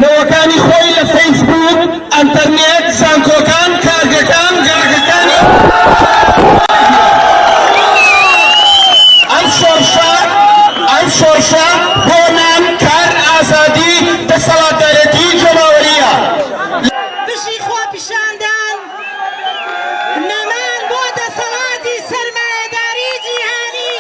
نەوەکانی خۆی لە فەیسبووک، ئەنتەرنێت، زانکۆکان، کارگەکان، گەڕەکەکانی ئەم شۆڕشە ئەم شۆڕشە بۆ نان، کار، ئازادی، دەسەڵاتدارێتی جەماوەرییە. بژی خۆپیشاندان نەمان بۆ دەسەڵاتی سەرمایەداری جیهانی.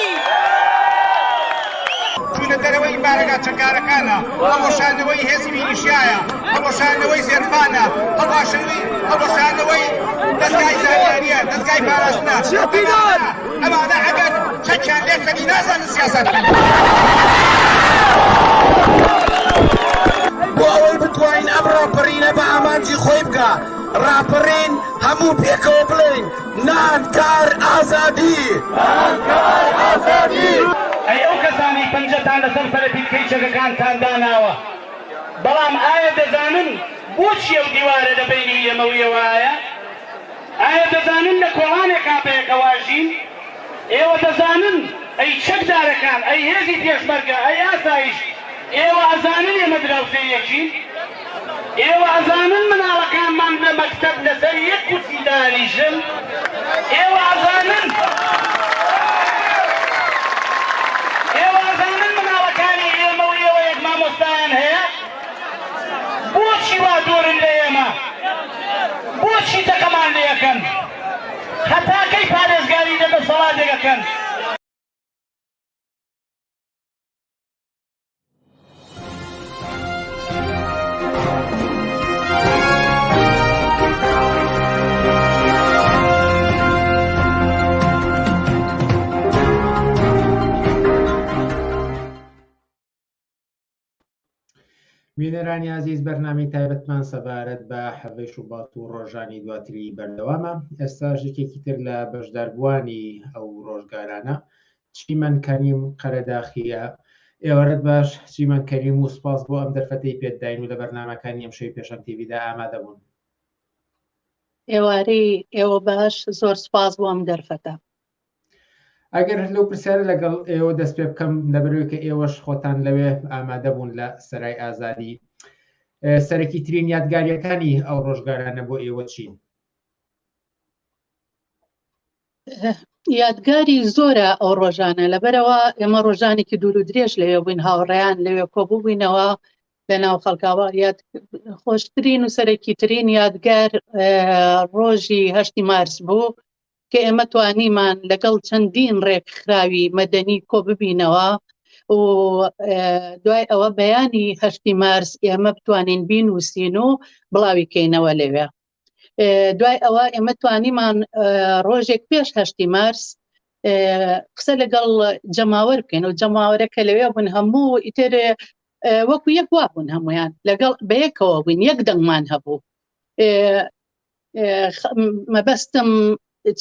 چوونە دەرەوەی بارەگا چەکدارەکانە، هەڵوەشاندنەوەی هێزی میلیشیایە، هەڵوەشاندنەوەی زێرفانە، هەڵوەشاندنەوەی دەزگای زانیارییە، دەزگای پاراستنە. ئەمانە ئەگەر چەکیان لێ بکەنی نازانن سیاسەت بکەن. بۆ ئەوەی بتوانین ئەم ڕاپەڕینە بە ئامانجی خۆی بگا، ڕاپەڕین هەموو پێکەوە بڵێین نان، کار، ئازادی. نان، کار، ئازادی. ئەی ئەو کەسانەی پەنجەتان لەسەر پەلەپیتکەی چەکەکانتان داناوە، بەڵام ئایا دەزانن بۆچی ئەو دیوارە لە بەینی ئێمە و ئێوەایە؟ ئایا دەزانن لە کۆڵانێکا بەیەکەوە ئەژین؟ ئێوە دەزانن ئەی چەکدارەکان، ئەی هێزی پێشمەرگە، ئەی ئاسایش، ئێوە ئەزانن ئێمە دراوسێی یەکین؟ ئێوە ئەزانن مناڵەکانمان لە مەکتەب لەسەر یەک کورسی دانیشن؟ ئێوە ئەزانن ئێوە ئەزانن مناڵەکانی ئێمە و ئێوە یەک مامۆستایان هەیە؟ بۆچی وا دوورن لە ئێمە؟ بۆچی تەقەمان لێ ئەکەن؟ هەتا کەی پارێزگاری لە دەسەڵاتێک ئەکەن؟ بینەرانی ئازیز بەرنامەی تایبەتمان سەبارەت بە حەڤەی شوبات و ڕۆژانی دواتری بەردەوامە ئێستاش یەکێکی تر لە بەشداربووانی ئەو ڕۆژگارانە چیمەن کەریم قەرەداخیە ئێوارەت باش چیمەن کەریم و سپاس بۆ ئەم دەرفەتەی پێت داین و لە بەرنامەکانی ئەم شەوی پێشەنگ تیڤیدا ئامادە بوون. ئێوارەی ئێوە باش زۆر سپاس بۆ ئەم دەرفەتە. ئەگەر لەو پرسیارە لەگەڵ ئێوە دەست پێ بکەم لەبەرەوەی کە ئێوەش خۆتان لەوێ ئامادە بوون لە سەرای ئازادی سەرەکی ترین یادگاریەکانی ئەو ڕۆژگارانە بۆ ئێوە چین؟ یادگاری زۆرە ئەو ڕۆژانە لەبەرەوە ئێمە ڕۆژانێکی دوور و درێژ لەوێ بووین هاوڕێیان لەوێ کۆبووینەوە لە ناو خەڵکاوە یاد خۆشترین و سەرەکیترین یادگار ڕۆژی هەشتی مارس بوو کە ئێمە توانیمان لەگەڵ چەندین ڕێکخراوی مەدەنی کۆ ببینەوە و دوای ئەوە بەیانی هەشتی مارس ئێمە بتوانین بینوسین و بڵاوی کەینەوە لەوێ دوای ئەوە ئێمە توانیمان ڕۆژێک پێش هەشتی مارس قسە لەگەڵ جەماوەر بکەین و جەماوەرەکە لەوێ بوون هەموو ئیتر وەکو یەک وا بوون هەمویان لەگەڵ بەیەکەوە بووین یەک دەنگمان هەبوو مەبەستم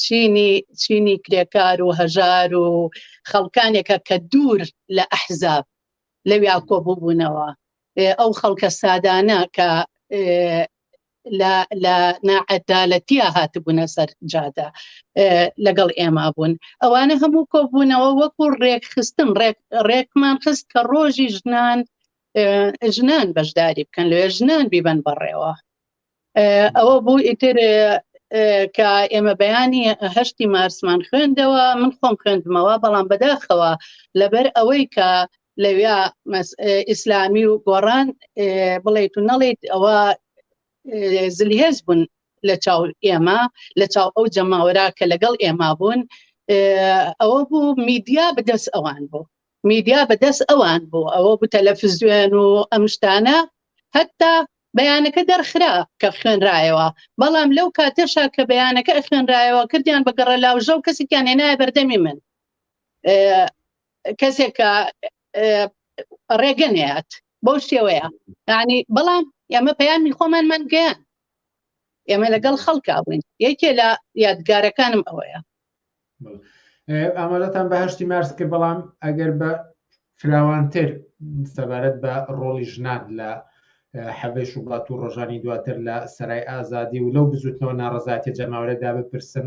چینی چینی کرێکار و هەژار و خەڵکانێکە کە دوور لە ئەحزاب. لەویا کۆبووبوونەوە ئەو خەڵکە سادانە کە لە لە ناعەدالەتیە هاتبوونە سەر جادە لەگەڵ ئێمە بوون ئەوانە هەموو کۆبوونەوە وەکو ڕێکخستن ڕێک ڕێکمان خست کە ڕۆژی ژنان ژنان بەشداری بکەن لەوێ ژنان بیبەن بەڕێوە ئەوە بوو ئیتر کە ئێمە بەیانی هەشتی مارسمان خوێندەوە من خۆم خوێندمەوە بەڵام بەداخەوە لەبەر ئەوەی کە لەویا ئیسلامی و گۆڕان بڵیت و نەڵیت ئەوە زلهێز بوون لە چاو ئێمە لە چاو ئەو جەماوەرا کە لەگەڵ ئێمە بوون ئەوە بوو میدیا بەدەست ئەوان بوو میدیا بەدەست ئەوان بوو ئەوە بوو تەلەفزیۆن و ئەم شتانە هەتا بەیانەکە دەرخرا کە خوێنرایەوە بەڵام لەو کاتەشا کە بەیانەکە ئەخوێنرایەوە کردیان بە گەڕەلاوژە و کەسێکیان هێنایە بەردەمی من کەسێک کە ڕێگە نەیات بەو شێوەیە یعنی بەڵام ئێمە پەیامی خۆمانمان گەیان ئێمە لەگەڵ خەڵکا بووین یەکێ لە یادگارەکانم ئەوەیە ئاماژەتان بە هەشتی مارس کرد بەڵام ئەگەر بە فراوانتر سەبارەت بە ڕۆڵی ژنان لە حەڤەی شوبات و ڕۆژانی دواتر لە سەرای ئازادی و لەو بزوتنەوە ناڕەزایەتیە جەماوەرەدا بپرسم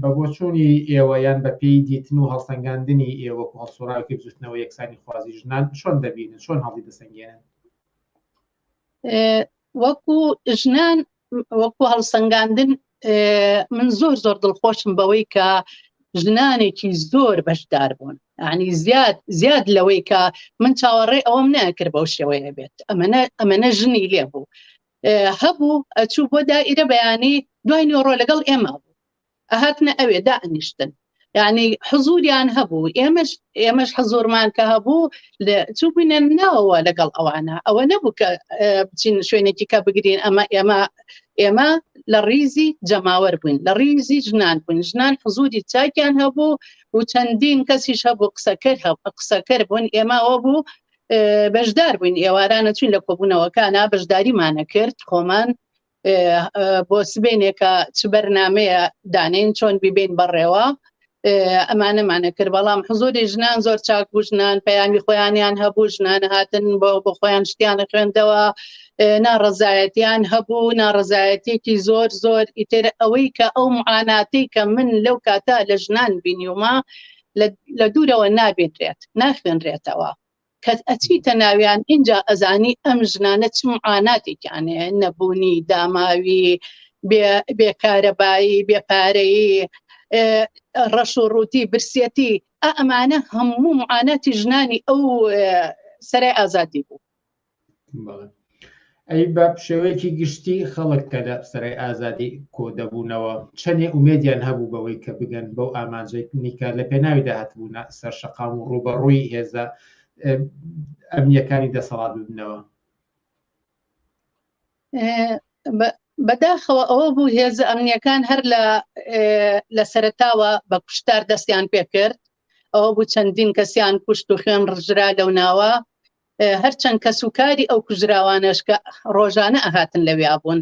بە بۆچوونی ئێوە یان بە پێی دیتن و هەڵسەنگاندنی ئێوە وەکو هەڵسوڕاوێکی بزوتنەوە یەکسانی خوازی ژنان چۆن دەبینن چۆن هەڵی دەسەنگێنن؟ وەکو ژنان وەکو هەڵسەنگاندن من زۆر زۆر دڵخۆشم بەوەی کە ژنانێکی زۆر بەشدار بوون ینی زیاد زیاد لەوەی کە من چاوەڕێ ئەوەم نەکرد بەو شێوەیە بێت ئەمەە ئەمەە ژنی لێ بوو هەبوو ئەچوو بۆ دائیرە بەیانی دوای نیۆڕۆ لەگەڵ ئێمە بوو ئەهاتنە ئەوێ دائەنیشتن یعنی حزوریان هەبوو ئێمەش ئێمەش حزورمان کە هەبوو چوو بووینە ناوەوە لەگەڵ ئەوانە ئەوە نەبوو کە بچین شوێنێکی کە بگرین ئەمە ئێمە ئێمە لە ڕیزی جەماوەر بووین لە ڕیزی ژنان بووین ژنان حزوری چاکیان هەبوو و چەندین کەسیش هەبوو قسەکەر هەبوو قسەکەر بوون ئێمە ئەوە بوو بەشدار بووین ئێوارانە چوین لە کۆبوونەوەکانە بەشداریمانە کرد خۆمان بۆ سبینێکە چ بەرنمەیە دانین چۆن بیبین بەڕێوە ئەمانەمانە کرد بەڵام حزوری ژنان زۆر چاک بوو ژنان پەیامی خۆیانیان هەبوو ژنان هاتن بۆ بۆ خۆیان شتیان خوێندەوە ناڕزایەتیان هەبوو ناڕزایەتێکی زۆر زۆر ئیتر ئەوەی کە ئەو معاناتی کە من لەو کاتە لە ژنان بینیومە لە دوورەوە نابینرێت ناخوێنرێتەوە کە ئەچیتە ناویان ئینجا ئەزانی ئەم ژنانە چ معاناتێکیان هەیە نەبوونی داماوی بێکارەبایی بێپارەیی ڕەش و ڕووتی برسیەتی ئە ئەمانە هەموو معاناتی ژنانی ئەو سەرای ئازادی بوو. ئەی بە شێوەیەکی گشتی خەڵک کە لە سەرای ئازادی کۆ دەبوونەوە چەندێ ئومێدیان هەبوو بەوەی کە بگەن بەو ئامانجەی کە لە پێناویدا هاتبوونە سەر شەقام و ڕووبەڕووی هێزە ئەمنیەکانی دەسەڵات ببنەوە؟ بەداخەوە ئەوە بوو هێزە ئەمنیەکان هەر لە لە سەرتاوە بە کوشتار دەستیان پێکرد ئەوە بوو چەندین کەسیان کوشت و خوێن ڕژرا لەو ناوە هەرچەند کەسوکاری ئەو کوژراوانەش کە ڕۆژانە ئەهاتن لەویا بوون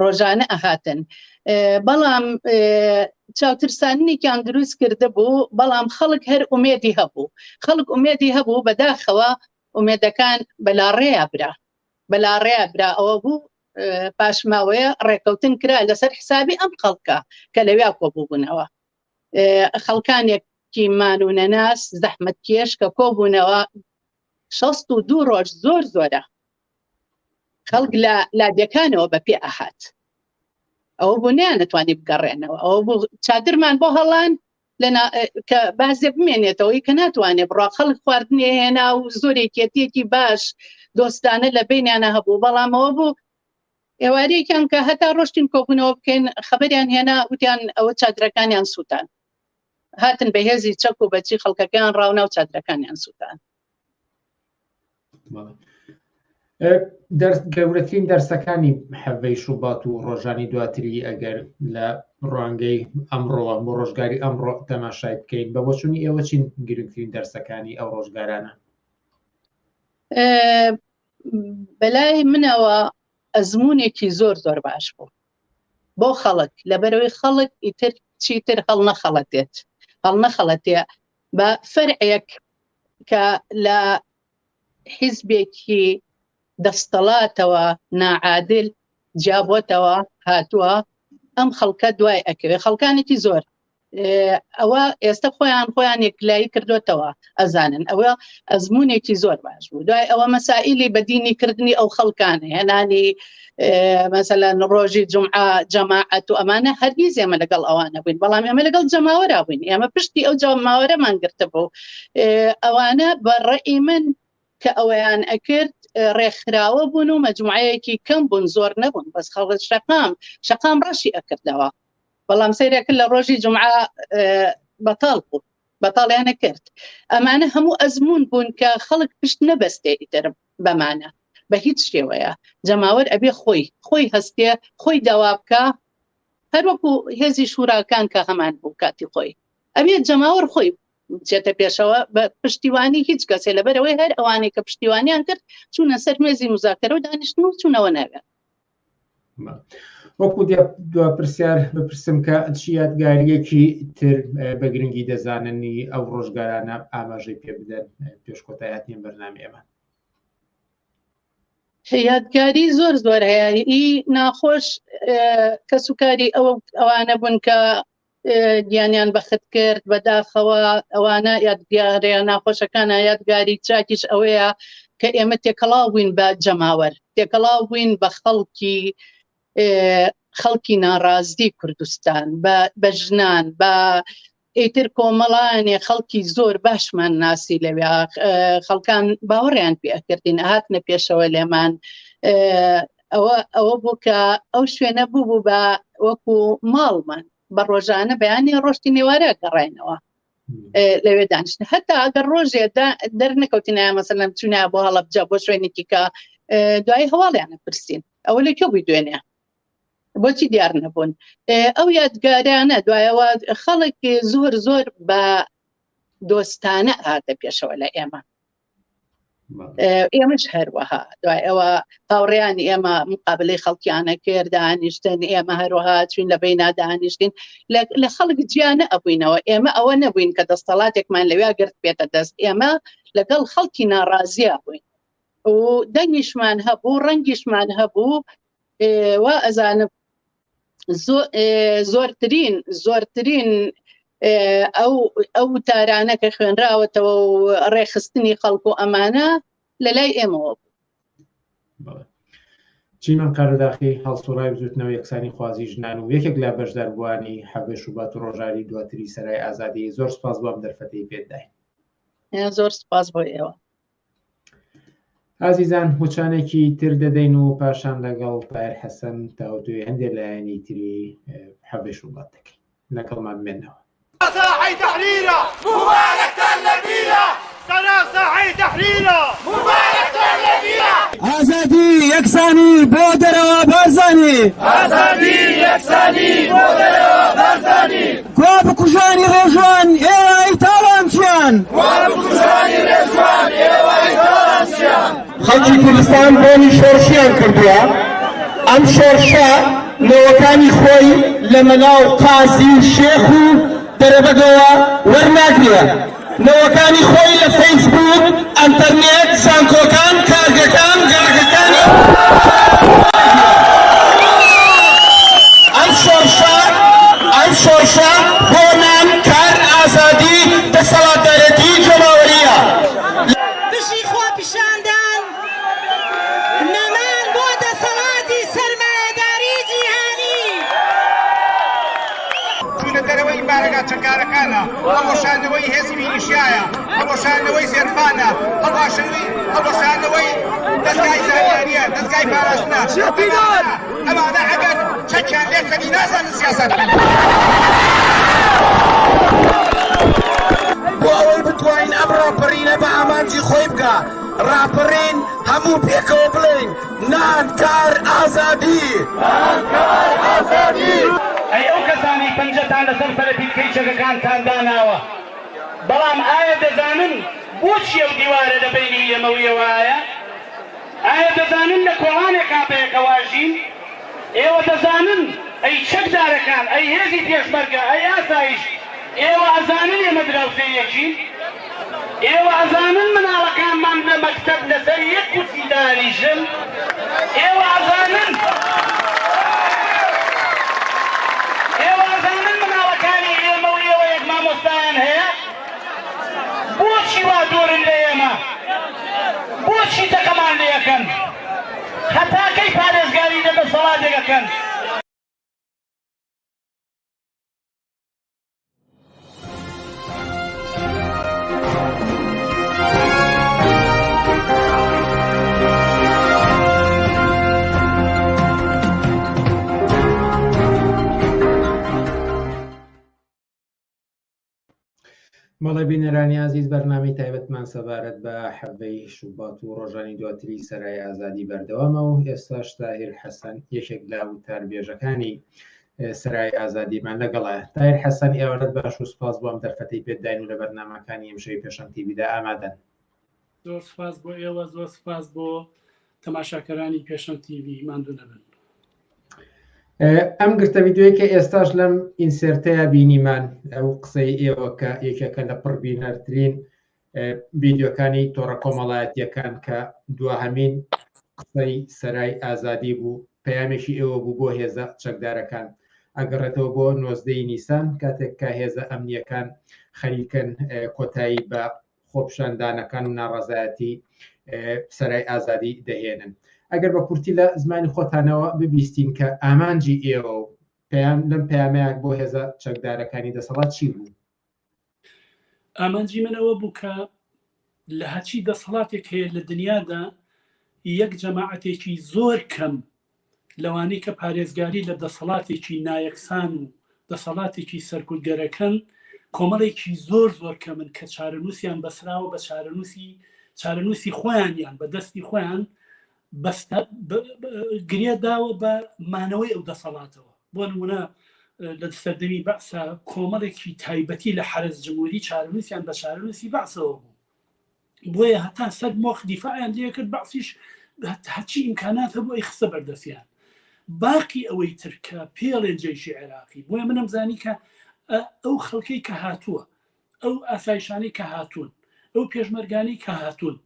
ڕۆژانە ئەهاتن بەڵام چاوترساننێکیان دروست کرده بوو بەڵام خەڵک هەر ئومێدی هەبوو خەڵک ئومێدی هەبوو بەداخەوە ئومێدەکان بەلاڕێیا برا بەلاڕێیا برا ئەوە بوو پاشماوەیە ڕێکەوتن کرا لەسەر حسابی ئەم خەڵکە کە لەویا کۆبووبوونەوە خەڵکانێکی مان و نەناس زەحمەت کێش کە کۆبوونەوە 62 ڕۆژ زۆر زۆرە خەڵک لە لادێکانەوە بە پێ ئەهات ئەوە بۆ نیانەتوانی بگەڕێنەوە ئەوە بۆ چادرمان بۆ هەڵان کە بازێ بمێنێتەوەی کە ناتوانێت بڕا خەڵک خواردنێ هێنا و زۆرێکێتیەکی باش دۆستانە لە بینیانە هەبوو بەڵامەوە بوو ئێوارەیەکیان کە هەتا ڕۆشتین کۆبوونەوە بکەین خەبەریان هێنا وتیان ئەوە چادرەکانیان سووتان هاتن بە هێزی چەک و بەچی خەڵکەکەیان ڕاونا و چادرەکانیان سووتان. گەورەترین دەرسەکانی حەڤەی شوبات و ڕۆژانی دواتری ئەگەر لە ڕوانگەی ئەمڕۆوە بۆ ڕۆژگاری ئەمڕۆ تەماشای بکەین بە بۆچوونی ئێوە چین گرنگترین دەرسەکانی ئەو ڕۆژگارانە؟ بەلای منەوە ئەزمونێکی زۆر زۆر باش بوو بۆ خەڵک لەبەرەوەی خەڵک ئیتر چیتر هەڵنەخەڵەتێت هەڵنەخەڵەتێ بە فەرعێک کە لە حیزبێکی دەستەڵاتەوە ناعادل جیابۆتەوە هاتووە ئەم خەڵکە دوای ئەکەوێ خەڵکانێکی زۆر ئەوە ئێستا خۆیان خۆیان یەکلایی کردوتەوە ئەزانن ئەوە ئەزمونێکی زۆر باش بوو دوای ئەوە مەسائلی بەدینی کردنی ئەو خەڵکانە هێنانی مەسەلەن ڕۆژی جمعە جەماعەت و ئەمانە هەرگیز ئێمە لەگەڵ ئەوانە بووین بەڵام ئێمە لەگەڵ جەماوەرا بووین ئێمە پشتی ئەو جەماوەرەمان گرتبوو ئەوانە بە ڕەئی من کە ئەوەیان ئەکرد ڕێکخراوە بوون و مەجموعەیەکی کەم بوون زۆر نەبوون بەس خەڵک شەقام شەقام ڕەشی ئەکردەوە بەڵام سەیرەکە لە ڕۆژی جمعە بەتاڵ بوو بەتاڵیانە کرد ئەمانە هەموو ئەزمون بوون کە خەڵک پشت نەبەستێ ئیتر بەمانە بە هیچ شێوەیە جەماوەر ئەبێ خۆی خۆی هەستێ خۆی داوا بکە هەروەکو هێزی شوراکان کە هەمان بوو کاتی خۆی ئەبێ جەماوەر خۆی بچێتە پێشەوە بە پشتیوانی هیچ کەسێ لەبەرەوەی هەر ئەوانەی کە پشتیوانیان کرد چوونە سەر مێزی مزاکەرە و دانیشتن و چوونەوە ناوێت وەکو دوا پرسیار بپرسم کە چی یادگاریەکی تر بە گرنگی دەزاننی ئەو ڕۆژگارانە ئاماژەی پێ بدەن پێش کۆتایهاتنی بەرنامەی ئێمە؟ یادگاری زۆر زۆر هەیە ئی ناخۆش کەسوکاری ئەوە ئەوانە بوون کە گیانیان بەخت کرد بەداخەوە ئەوانە یادگارە ناخۆشەکانە یادگاری چاکیش ئەوەیە کە ئێمە تێکەڵاو بووین بە جەماوەر تێکەڵاو بووین بە خەڵکی خەڵکی ناڕازی کوردستان بە ژنان بە ئیتر کۆمەڵانێ خەڵکی زۆر باشمان ناسی لەوێ خەڵکان باوەڕیان پێ ئەکردین هاتنە پێشەوە لێمان ئەوە ئەوە بوو کە ئەو شوێنە بوو بوو بە وەکو ماڵمان بە ڕۆژانە بەیانی ڕۆشتی نێوارە گەڕاینەوە لەوێ دانیشتن هەتا ئەگەر ڕۆژێ دەرنەکەوتینایە مەسەلەن چوونایە بۆ هەڵەبجە بۆ شوێنێکی کە دوای هەواڵیانە پرسین ئەوە لە کوێ بووی دوێنێ بۆچی دیار نەبوون ئەو یادگارانە دوایەوە خەڵک زۆر زۆر بە دۆستانە هاتە پێشەوە لە ئێمە ئێمەش هەروەها دوای ئەوە هاوڕێیانی ئێمە مقابلەی خەڵکیانە کرد دانیشتن ئێمە هەروەها چوین لە بەینا دانیشتین لە خەڵک جیانە ئەبووینەوە ئێمە ئەوە نەبووین کە دەستەڵاتێکمان لەویا گرت بێتە دەست ئێمە لەگەڵ خەڵکی ناڕازیە بووین و دەنگیشمان هەبوو ڕەنگیشمان هەبوو وا ئەزانم زۆرترین زۆرترین ئەو ئەو وتارانە کە خوێنراوەتەوە و ڕێکخستنی خەڵک و ئەمانە لە لای ئێمەوە بوو. چیمەن قەرەداخی هەڵسوڕاوی بزوتنەوە یەکسانی خوازی ژنان و یەکێک لە بەشداربووانی حەڤدەی شوبات و ڕۆژانی دواتری سەرای ئازادی زۆر سپاس بۆ ئەم دەرفەتەی پێت داین. زۆر سپاس بۆ ئێوە. ئازیزان وچانێکی تر دەدەین و پاشان لەگەڵ تایر حەسەن تاوتوێ هەندێک لایەنی تری حەڤدەی شوبات دەکەین. لەگەڵمان بمێنەوە. ساحەی تەحریرە موبارەکتان لەبیرە سەرا ساحەی تەحریرە موبارەکتان لەبیرە. ئازادی یەکسانی بۆ دەرەوە بارزانی. ئازادی یەکسانی بۆ دەرەوە بارزانی. کوا بکوژانی ڕێژوان ئێوە ئەی تاڵانچیان. کوا بکوژانی ڕێژوان ئێوە ئەی تاڵانچیان. خەڵکی کوردستان بۆنی شۆڕشیان کردووە، ئەم شۆڕشە نەوەکانی خۆی لە مەلا و قازی و شێخ و دەرەبەگەوە وەرناگرێ، نەوەکانی خۆی لە فەیسبووک، ئەنتەرنێت، زانکۆکان، کارگەکان، گەڕەکەکانی ئەم شۆڕشە ئەم شۆڕشە بۆ نان، کار، ئازادی، دەسەڵاتدارێتی جەماوەرییە. بژی خۆپیشاندان نەمان بۆ دەسەڵاتی سەرمایەداری جیهانی. چوونە دەرەوەی بارەگا چەکدارەکانە، هەڵوەشاندنەوەی هێزی میلیشیایە، هەڵوەشاندنەوەی زێرفانە، هەڵوەشاندنەوەی دەزگای زانیارییە، دەزگای پاراستنە. ئەمانە ئەگەر چەکیان لێ سەنی نازانن سیاسەت بکەن. بۆ ئەوەی بتوانین ئەم ڕاپەڕینە بە ئامانجی خۆی بگا، ڕاپەڕین هەموو پێکەوە بڵێین نان، کار، ئازادی. نان، کار، ئازادی. ئەی ئەو کەسانەی پەنجەتان لەسەر پەلەپیتکەی چەکەکانتان داناوە، بەڵام ئایا دەزانن بۆچی ئەو دیوارە لە بەینی ئێمە و ئێوەایە؟ ئایا دەزانن لە کۆڵانێکا بەیەکەوە ئەژین؟ ئێوە دەزانن ئەی چەکدارەکان، ئەی هێزی پێشمەرگە، ئەی ئاسایش، ئێوە ئەزانن ئێمە دراوسێی یەکین؟ ئێوە ئەزانن مناڵەکانمان لە مەکتەب لەسەر یەک کورسی دانیشن؟ ئێوە ئەزانن ئێوە ئەزانن مناڵەکانی ئێمە و ئێوە یەک مامۆستایان هەیە؟ بۆچی وا دوورن لە ئێمە؟ بۆچی تەقەمان لێ ئەکەن؟ هەتا کەی پارێزگاری لە دەسەڵاتێک ئەکەن؟ بەڵێ بینەرانی ئازیز بەرنامەی تایبەتمان سەبارەت بە حەڤەی شوبات و ڕۆژانی دواتری سەرای ئازادی بەردەوامە و ئێستاش تاهیر حەسەن یەکێک لە وتاربێژەکانی سەرای ئازادیمان لەگەڵە. تاهیر حەسەن ئێوارەت باش و سوپاس بۆ ئەم دەرفەتەی پێت داین و لە بەرنامەکانی ئەمشەوی پێشەنگ تیڤیدا ئامادەن. زۆر سوپاس بۆ ئێوە، زۆر سوپاس بۆ تەماشاکەرانی پێشەنگ تیڤی، ماندوو نەبن. ئەم گرتە ڤیدیۆی کە ئێستاش لەم insert ەیە بینیمان ئەو قسەی ئێوە کە یەکێکە لە پڕبینەرترین ڤیدیۆکانی تۆڕە کۆمەڵایەتیەکان کە دواهەمین قسەی سەرای ئازادی بوو پەیامێکی ئێوە بوو بۆ هێزە چەکدارەکان ئەگەڕێتەوە بۆ نۆزدەی نیسان کاتێک کە هێزە ئەمنیەکان خەریکن کۆتایی بە خۆپیشاندانەکان و ناڕەزایەتی سەرای ئازادی دەهێنن. ئەگەر بە کورتی لە زمانی خۆتانەوە ببیستین کە ئامانجی ئێوە و پەیام لەم پەیامەیان بۆ هێزە چەکدارەکانی دەسەڵات چی بوو؟ ئامانجی من ئەوە بوو کە لە هەرچی دەسەڵاتێک هەیە لە دنیادا یەک جەماعەتێکی زۆر کەم لەوانەی کە پارێزگاری لە دەسەڵاتێکی نایەکسان و دەسەڵاتێکی سەرکوتگەرەکەن کۆمەڵێکی زۆر زۆر کەمن کە چارەنووسیان بەسراوە بە چارەنووسی چارەنووسی خۆیانیان بە دەستی خۆیان گرێ داوە بە مانەوەی ئەو دەسەڵاتەوە بۆ نمونە لە سەردەمی بەعسا کۆمەڵێکی تایبەتی لە حەرەس جمهوری چارەنووسیان بە چارەنووسی بەعسەوە بوو بۆیە هەتا سەر مۆخ دیفاعیان لێکرد بەعسیش هەرچی ئیمکانات هەبوو ئەی خستە بەردەستیان باقی ئەوەی تر کە پێڵێن جەیشی عێراقی بۆیە منم زانی کە ئەو خەڵکەی کە هاتووە ئەو ئاسایشانەی کە هاتوون ئەو پێشمەرگانەی کە هاتوون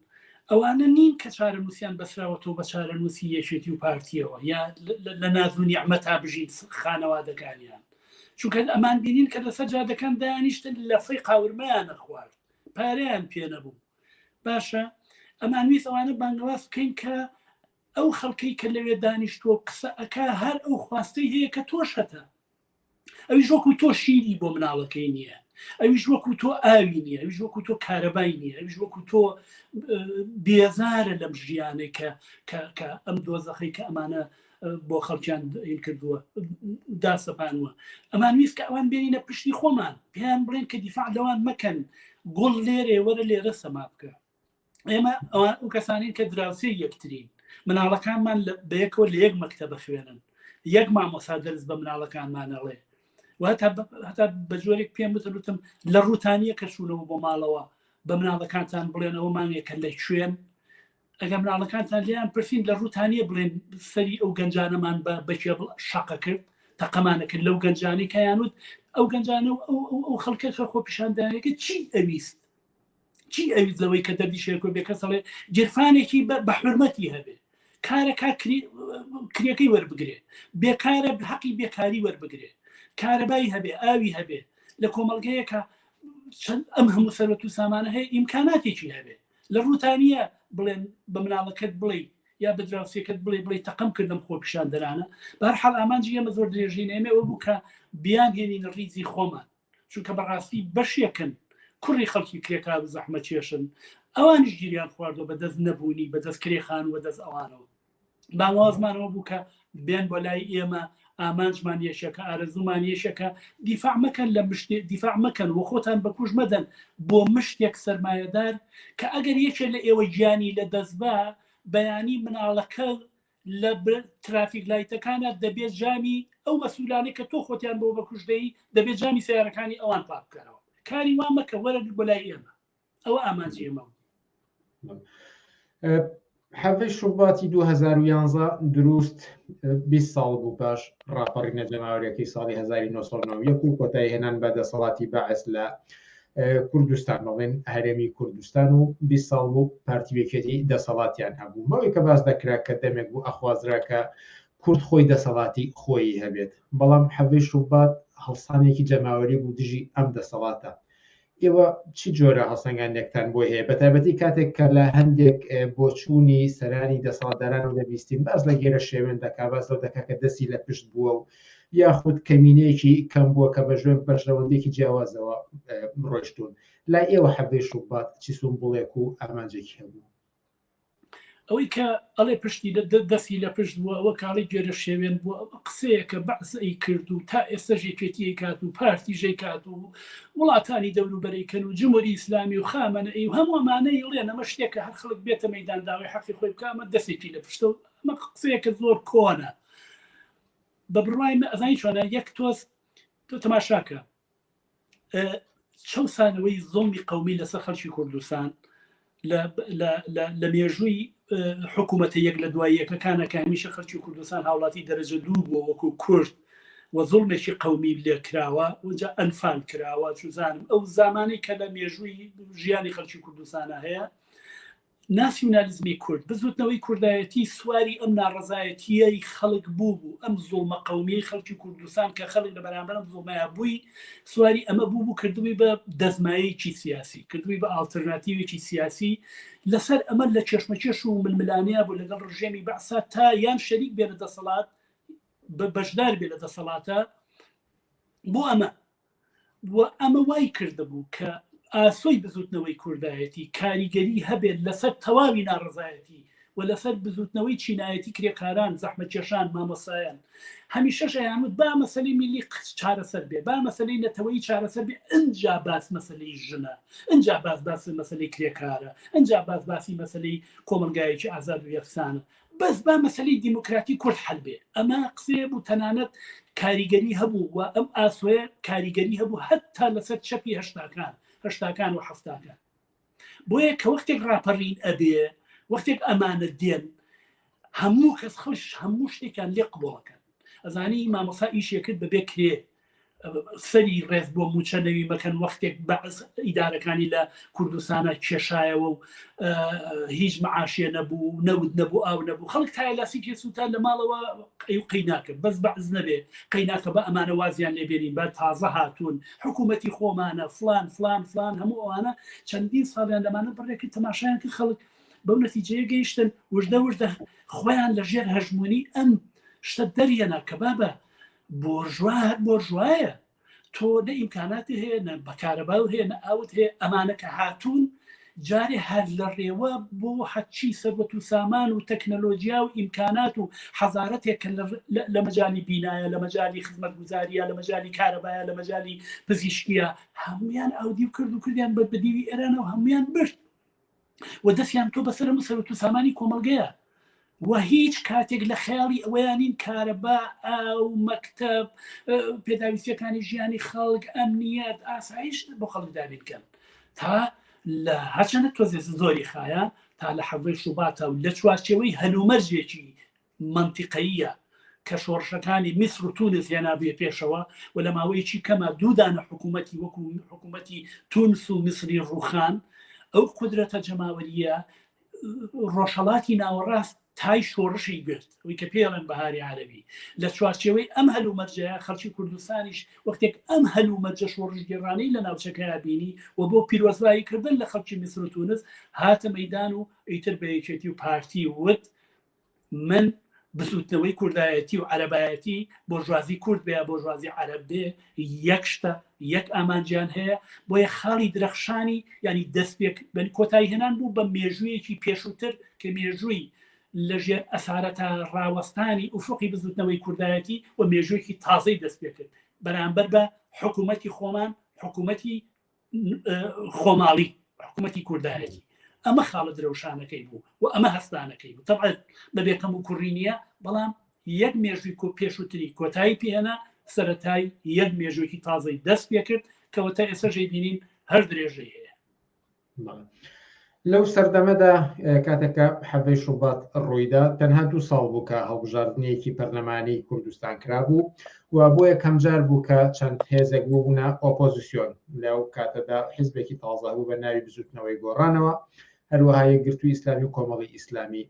ئەوانە نین کە چارەنووسیان بەسراوەتەوە بە چارەنووسی یەکێتی و پارتیەوە یا لە ناز و نیعمەتا بژین خانەوادەکانیان چونکە ئەمان بینین کە لەسەر جادەکان دانیشتن لەفەی قاورمەیانە خوارد پارەیان پێ نەبوو باشە ئەمان ویست ئەوانە بانگەواز بکەین کە ئەو خەڵکەی کە لەوێ دانیشتووە قسە ئەکا هەر ئەو خواستەی هەیە کە تۆش هەتە ئەویش وەکو تۆ شیری بۆ مناڵەکەی نییە ئەویش وەکو تۆ ئاوی نییە ئەویش وەکو تۆ کارەبای نییە ئەویش وەکو تۆ بێزارە لەم ژیانێک کە کە ئەم دۆزەخەی کە ئەمانە بۆ خەڵکیان این کردووە داسەپانوە ئەمان ویست کە ئەوان بێنینە پشتی خۆمان پێیان بڵێن کە دیفاع لەوان مەکەن گوڵ لێرێ وەرە لێرە سەما بکە ئێمە ئەوان ئەو کەسانین کە دراوسێ یەکترین مناڵەکانمان بەیەکەوە لە یەک مەکتەبە خوێنن یەک مامۆسا دەرس بە مناڵەکانمانەڵێ هەتا بە جۆرێک پێم وتن وتم لە ڕووتانیە کە چوونەوە بۆ ماڵەوە بە مناڵەکانتان بڵێنەوە مانگێکە لە کوێن ئەگەر مناڵەکانتان لێیان پرسین لە ڕووتانیە بڵێن سەری ئەو گەنجانەمان بە بەکێ شەقە کرد تەقەمانە کرد لەو گەنجانی کەیانوت ئەو گەنجانە و ئەو خەڵکە کە خۆپیشاندانەکە چی ئەویست چی ئەویست لەوەی کە دەردی شێرکۆ بێکەس ئەڵێ گیرفانێکی بە حورمەتی هەبێ کارەکە کرێکەی وەربگرێ بێکارە حەقی بێکاری وەربگرێ کارەبای هەبێ ئاوی هەبێ لە کۆمەڵگەیەکە چەند ئەم هەموو سەرەت و سامانە هەیە ئیمکاناتێکی هەبێ لە ڕووتانیە بڵێن بە مناڵەکەت بڵێ یا بە دراوسێکەت بڵێ بڵێ تەقەم کردم خۆپیشاندەرانە بەهەرحاڵ ئامانجی ئێمە زۆر درێژین ئێمە ئەوە بوو کە بیان هێنین ڕیزی خۆمان چونکە بەڕاستی بەشێکن کوڕی خەڵکی کرێکار و زەحمەتکێشن ئەوانیش گیریان خواردوە بە دەست نەبوونی بە دەست کرێ خانوو بە دەست ئەوانەوە بانگەوازمانەوە بوو کە بێن بۆ لای ئێمە ئامانجمان یەکێکە ئارەزومان یەکێکە دیفاع مەکەن لە مشتێ دیفاع مەکەن و خۆتان بەکوش مەدەن بۆ مشتێک سەرمایەدار کە ئەگەر یەکێ لە ئێوە گیانی لە دەستبا بەیانی مناڵەکە لە ترافیک لایتەکانە دەبێت جامی ئەو مەسولانەی کە تۆ خۆتیان بۆ بەکوش دەی دەبێت جامی سیارەکانی ئەوان پاک بکەنەوە کاری وا مەکە وەرە بۆ لای ئێمە ئەوە ئامانجی ئێمە حەڤەی شوباتی 2011 دروست 20 ساڵ بوو پاش ڕاپەڕینە جەماوەریەکەی ساڵی 1991 و کۆتایی هێنان بە دەسەڵاتی بەعس لە کوردستان بەڵێن هەرێمی کوردستان و 20 ساڵ بوو پارتی یەکێتی دەسەڵاتیان هەبوو بەوەی کە باس دەکرا کە دەمێک بوو ئەخوازرا کە کورد خۆی دەسەڵاتی خۆی هەبێت بەڵام حەڤەی شوبات هەڵسانێکی جەماوەری بوو دژی ئەم دەسەڵاتە ئێوە چ جۆرە هەڵسەنگاندنێکتان بۆی هەیە بەتایبەتی کاتێک کە لە هەندێک بۆچوونی سەرانی دەسەڵاتداران و دەبیستین باس لە گێرە شێوێن دەکا باس لەو دەکا کە دەستی لە پشت بووە و یاخود کەمینەیەکی کەم بووە کە بە ژوێن بەرژەوەندێکی جیاوازەوە ڕۆیشتوون لای ئێوە حەڤەی شوبات چی سومبوڵێک و ئامانجێکی هەبوو؟ ئەوەی کە ئەڵێ پشتی لە دەستی لە پشت بووە ئەوە کاڵی گوێرە شێوێن بووە ئەوە قسەیە کە بەعس ئەی کرد و تا ئێستەش یەکێتی ئەیکات و پارتیش ئەیکات و وڵاتانی دەوروبەرەی کەن و جمهوری ئیسلامی و خامەنەئی و هەموو ئەمانەی ئەڵێن ئەمە شتێکە هەر خەڵک بێتە مەیدان داوای حەقی خۆی بکا ئەمە دەستێکی لە پشتە و ئەمە قسەیەکە زۆر کۆنە بە بڕوای من ئەزانی چۆنە یەک تۆز تۆ تەماشاکە چەوسانەوەی زۆڵمی قومی لەسەر خەڵکی کوردستان لە مێژووی حکوومەتە یەک لە دوای یەکەکانە کە هەمیشە خەڵکی کوردستان هاوڵاتی دەرەجە دوو بووە وەکو کورد و زوڵمێکی قومی لێکراوە وجا ئەنفال کراوە چزانم ئەو زمانی کە لە مێژووی ژیانی خەڵکی کوردستانە هەیە ناسیونالیزمی کورد، بزوتنەوەی کوردایەتی سواری ئەم ناڕەزایەتییەی خەڵک بوو بوو، ئەم زوڵمە قەومیەی خەڵکی کوردستان کە خەڵک لە بەرامبەر ئەم زوڵمەیا بووی سواری ئەمە بوو بوو کردبووی بە دەستمایەیەکی سیاسی، کردبووی بە ئاڵترناتیوێکی سیاسی، لەسەر ئەمە لە کێشمەکێش و ململانێیا بوو لەگەڵ ڕژێمی بەعسا تا یان شەریک بێ لە دەسەڵات بەشدار بێ لە دەسەڵاتە بۆ ئەمە و ئەمە وای کردبوو کە ئاسۆی بزوتنەوەی کوردایەتی کاریگەری هەبێت لەسەر تەواوی ناڕەزایەتی و لەسەر بزوتنەوەی چینایەتی کرێکاران، زەحمەتکێشان، مامۆستایان. هەمیشەش ئەیانوت با مەسەلەی میللی چارەسەر بێ، با مەسەلەی نەتەوەیی چارەسەر بێ ئنجا باس مەسەلەی ژنە، ئنجا باس باس مەسەلەی کرێکارە، ئنجا باس باسی مەسەلەی کۆمەڵگایەکی ئازاد و یەکسانە. بەس با مەسەلەی دیموکراتی کورد حەل بێ. ئەمە قسەیە بوو تەنانەت کاریگەری هەبوو و ئەم ئاسۆیە کاریگەری هەبوو هەتا لەسەر چەپی هەشتاکان، هەشتاکان و حەفتاکان. بۆیە کە وەختێک ڕاپەڕین ئەبێ، وەختێک ئەمانە دێن، هەموو کەس خەڵک هەموو شتێکیان لێ قبوڵەکەن. ئەزانی مامۆستا ئیشێ کرد بەبێ کرێ سەری ڕێز بۆ موچە نەوی مەکەن وەختێک بەعس ئیدارەکانی لە کوردستانە کێشایەوە و هیچ معاشێ نەبوو نەوت نەبوو ئاو نەبوو خەڵک تایە لاسیکی سووتان لە ماڵەوە ئەی قەیناکە بەس بەعس نەبێ قەیناکە بە ئەمانە وازیان لێبێنین بە تازە هاتوون حکوومەتی خۆمانە فلان فلان فلان هەموو ئەوانە چەندین ساڵیان لەمانە بڕێکی تەماشایان کرد خەڵک بەو نەتیجەیە گەیشتن وردە وردە خۆیان لە ژێر هەژمونی ئەم شتە دەریەنا کە بابە بۆرژوا هەر بۆرژوایە تۆ نە ئیمکاناتی هەیە نە بەکارەبا و هەیە نە ئاوت هەیە ئەمانە کە هاتوون جارێ هەر لە ڕێوە بۆ هەرچی سەروەت و سامان و تەکنەلۆجیا و ئیمکانات و حەزارەتێک کە لە مەجای بینایە لە مەجای خزمەتگوزاریە لە مەجای کارەبایە لە مەجای پزیشکیە هەمویان ئەودی و کرد و کردیان بە بەدیوی ئێرانەوە هەمویان برد و دەستیان تۆ بەسەر هەموو سەروەت و سامانی کۆمەڵگەیە و هیچ کاتێک لە خەیاڵی ئەوەیان نین کارەبا ئاو مەکتەب پێداویستیەکانی ژیانی خەڵک ئەمنیەت ئاسایش بۆ خەڵک دابین کەن تا لە هەرچەندە تۆزێ زۆری خایە تا لە حەڤەی شوباتە و لە چوارچێوەی هەلومەرجێکی مەنتیقەییە کە شۆڕشەکانی میسر و تونس هێنابوویە پێشەوە و لە ماوەیەکی کەما دوو دانە حکوومەتی وەکو حکوومەتی تونس و میسری ڕووخان، ئەو قودرەتە جەماوەرییە ڕۆژهەڵاتی ناوەڕاست تای شۆڕشی گرت، ئەوی کە پێی ئەڵێن بەهاری عەرەبی. لە چوارچێوەی ئەم هەلومەرجەیە خەڵکی کوردستانیش وەختێک ئەم هەلومەرجە شۆڕشگێڕانەی لە ناوچەکەیا بینی و بۆ پیرۆزبایی کردن لە خەڵکی میسر و تونس هاتە مەیدان و ئیتر بە یەکێتی و پارتی وت من بزوتنەوەی کوردایەتی و عەرەبایەتی بۆرژوازی کورد بێ یا بۆرژوازی عەرەب بێ یەک شتە یەک ئامانجیان هەیە بۆیە خاڵی درەخشانی ینی دەستپێک بن کۆتایی هێنان بوو بە مێژوویەکی پێشووتر کە مێژووی لەژێر ئەسارەتە ڕاوەستانی ئوفقی بزوتنەوەی کوردایەتی و مێژوویەکی تازەی دەست پێکرد بەرامبەر بە حکوومەتی خۆمان حکوومەتی خۆماڵی حکوومەتی کوردایەتی ئەمە خاڵە درەوشانەکەی بوو و ئەمە هەستانەکەی بوو تەبعەن بەبێ کەم و کوڕی نییە بەڵام یەک مێژووی کۆ پێشووتری کۆتایی پێهێنا سەتای یەک مێژوویەکی تازەی دەست پێکرد کەەوە تا ئێستا ژەی بینین هەر درێژەی هەیە. لەو سەردەمەدا کاتێک کە حەڤەی شوبات ڕوویدا تەنها دوو ساڵ بوو کە هەڵبژاردنێکی پەرلەمانی کوردستان کرابوو و بۆ یەکەمجار بوو کە چەند هێزێک بووبوونە ئۆپۆزیسیۆن. لەو کاتەدا حیزبێکی تازە هەبوو بە ناوی بزووتنەوەی گۆڕانەوە، هەروەها یەکگرتووی ئیسلامی و کۆمەڵی ئیسلامی.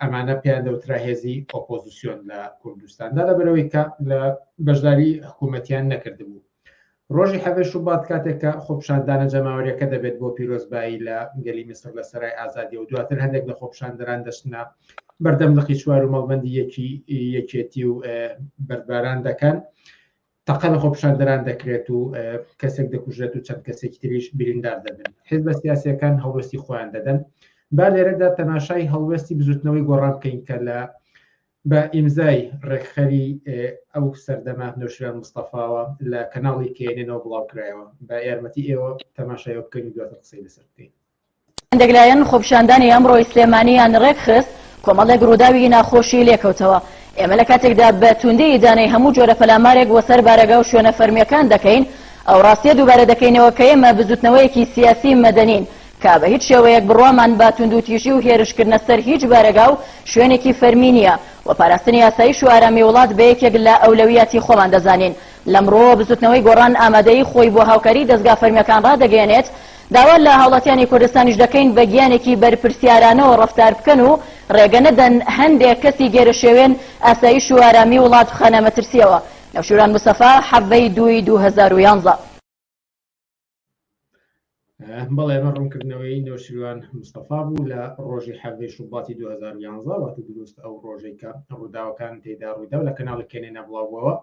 ئەمانە پێیان دەوترا هێزی ئۆپۆزیسیۆن لە کوردستاندا لەبەرئەوەی کە لە بەشداری حکوومەتیان نەکردبوو. ڕۆژی حەڤەی شوبات کاتێک کە خۆپیشاندانە جەماوەریەکە دەبێت بۆ پیرۆزبایی لە گەلی میسر لە سەرای ئازادی و دواتر هەندێک لە خۆپیشاندەران دەچنە بەردەم لقی چوار و مەڵبەندی یەکی یەکێتی و بەردباران دەکەن تەقە لە خۆپیشاندەران دەکرێت و کەسێک دەکوژێت و چەند کەسێکی تریش بریندار دەبن حیزبە سیاسیەکان هەڵوێستی خۆیان دەدەن با لێرەدا تەماشای هەڵوێستی بزوتنەوەی گۆڕان بکەین کە لە بە ئیمزای ڕێکخەری ئەو سەردەمە نەوشیروان مستەفاوە لە کەناڵی کێنێنەوە بڵاوکرایەوە، بە یارمەتی ئێوە تەماشای ئەوە بکەین و دواتر قسەی لەسەر بکەین. هەندێک لایەن خۆپیشاندانی ئەمڕۆی سلێمانییان ڕێکخست، کۆمەڵێک ڕووداوی ناخۆشی لێکەوتەوە. ئێمە لە کاتێکدا بە توندی ئیدانەی هەموو جۆرە پەلامارێک بۆ سەر بارەگا و شوێنە فەرمییەکان دەکەین، ئەو ڕاستییە دووبارە دەکەینەوە کە ئێمە بزووتنەوەیەکی سیاسی مەدەنین کە بە هیچ شێوەیەک بڕوامان بە توندوتیژی و هێرشکردنە سەر هیچ بارەگا و شوێنێکی فەرمی نییە و پاراستنی ئاسایش و ئارامی وڵات بە یەکێک لە ئەولەویاتی خۆمان دەزانین. لەمڕۆوە بزوتنەوەی گۆڕان ئامادەیی خۆی بۆ هاوکاری دەزگا فەرمییەکان ڕادەگەیەنێت، داوا لە هاوڵاتیانی کوردستانیش دەکەین بە گیانێکی بەرپرسیارانەوە ڕەفتار بکەن و ڕێگە نەدەن هەندێک کەسی گێرەشێوێن ئاسایش و ئارامی وڵات بخەنە مەترسییەوە. نەوشیروان مستەفا، حەڤەی دووی 2011. بەڵێ ئەمە ڕوونکردنەوەی نەوشیروان مستەفا بوو لە ڕۆژی حەڤدەی شوباتی 2011 واتە دروست ئەو ڕۆژەی کە ڕووداوەکان تێدا ڕوویدا و لە کەناڵی کێنێنە بڵاو بووەوە.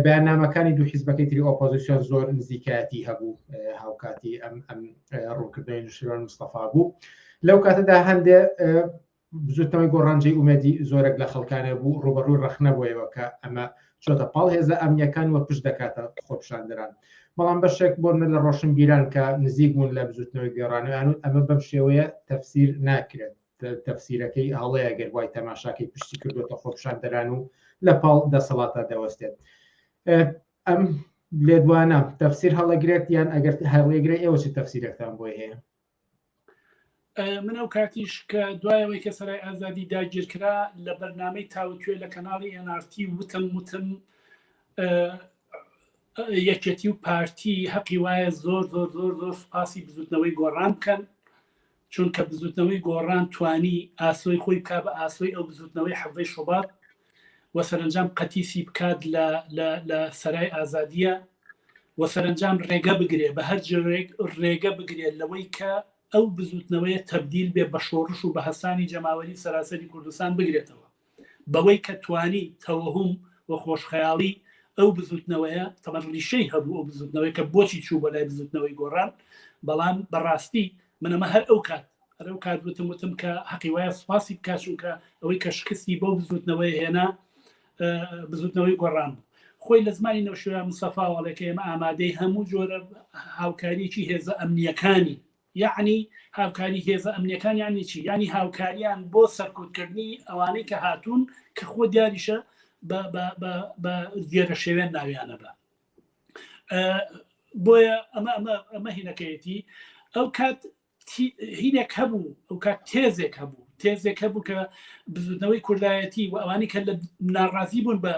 بەیاننامەکانی دوو حیزبەکەی تری ئۆپۆزیسیۆن زۆر نزیکایەتی هەبوو هاوکاتی ئەم ئەم ڕوونکردنەوەی نەوشیروان مستەفا بوو. لەو کاتەدا هەندێ بزوتنەوەی گۆڕان جێی ئومێدی زۆرێک لە خەڵکانە بوو، ڕووبەڕووی ڕەخنە بۆیەوە کە ئەمە چۆتە پاڵ هێزە ئەمنییەکان و پشت دەکاتە خۆپیشاندەران. بەڵام بەشێک بۆ نمونە لە ڕۆشنبیران کە نزیک بوون لە بزوتنەوەی گۆڕان ویان وت ئەمە بەم شێوەیە تەفسیر ناکرێت، تەفسیرەکەی هەڵەیە گەر وای تەماشاکەی پشتی کردۆتە خۆپیشاندەران و لە پاڵ دەسەڵاتە دەوەستێت. ئەم لێدوانە تەفسیر هەڵەگرێت یان ئەگەر هەڵێگرێ ئێوە چ تەفسیرێکتان بۆی هەیە؟ من ئەو کاتیش کە دوایەوەی کە سەرای ئازادی داگیرکرا لە بەرنامەی تاوتوێ لە کەناڵی NRT وتم وتم یەکێتی و پارتی هەقی وایە زۆر زۆر زۆر زۆر سوپاسی بزوتنەوەی گۆڕان بکەن چونکە بزوتنەوەی گۆڕان توانی ئاسۆی خۆی بک بە ئاسۆی ئەو بزوتنەوەی حەڤەی شوبات و سەرنجام قەتیسی بکات لە لە سەرای ئازادیە و سەرەنجام ڕێگە بگرێ بە هەر جۆرێک ڕێگە بگرێت لەوەی کە ئەو بزوتنەوەیە تەبدیل بێ بە شۆڕش و بە هەستانی جەماوەری سەراسەری کوردستان بگرێتەوە بەوەی کە توانی تەوەهوم و خۆشخەیاڵی ئەو بزوتنەوەیە تەبەن ڕیشەی هەبوو ئەو بزوتنەوەی کە بۆچی چوو بۆ لای بزوتنەوەی گۆڕان بەڵام بەڕاستی من ئەمە هەر ئەو کات هەر ئەو کات وتم وتم کە حەقی وایە سوپاسی بکات چونکە ئەوەی کە شکستی بەو بزوتنەوەی هێنا بزوتنەوەی گۆڕان بوو خۆی لە زمانی نەوشیروان مستەفا وەڵێ کە ئێمە ئامادەی هەموو جۆرە هاوکاریی هێزە ئەمنیەکانی یعنی هاوکاری هێزە ئەمنیەکان یعنی چی یعنی هاوکاریان بۆ سەرکوتکردنی ئەوانەی کە هاتوون کە خۆ دیاریشە بە گێرە شێوێن ناویانە بە بۆیە ئەمە ئەمە ئەمە هینەکەیەتی ئەو کات هینێک هەبوو ئەو کات تێزێک هەبوو تێزێک هەبوو کە بزوتنەوەی کوردایەتی و ئەوانی کە لە ناڕازی بوون بە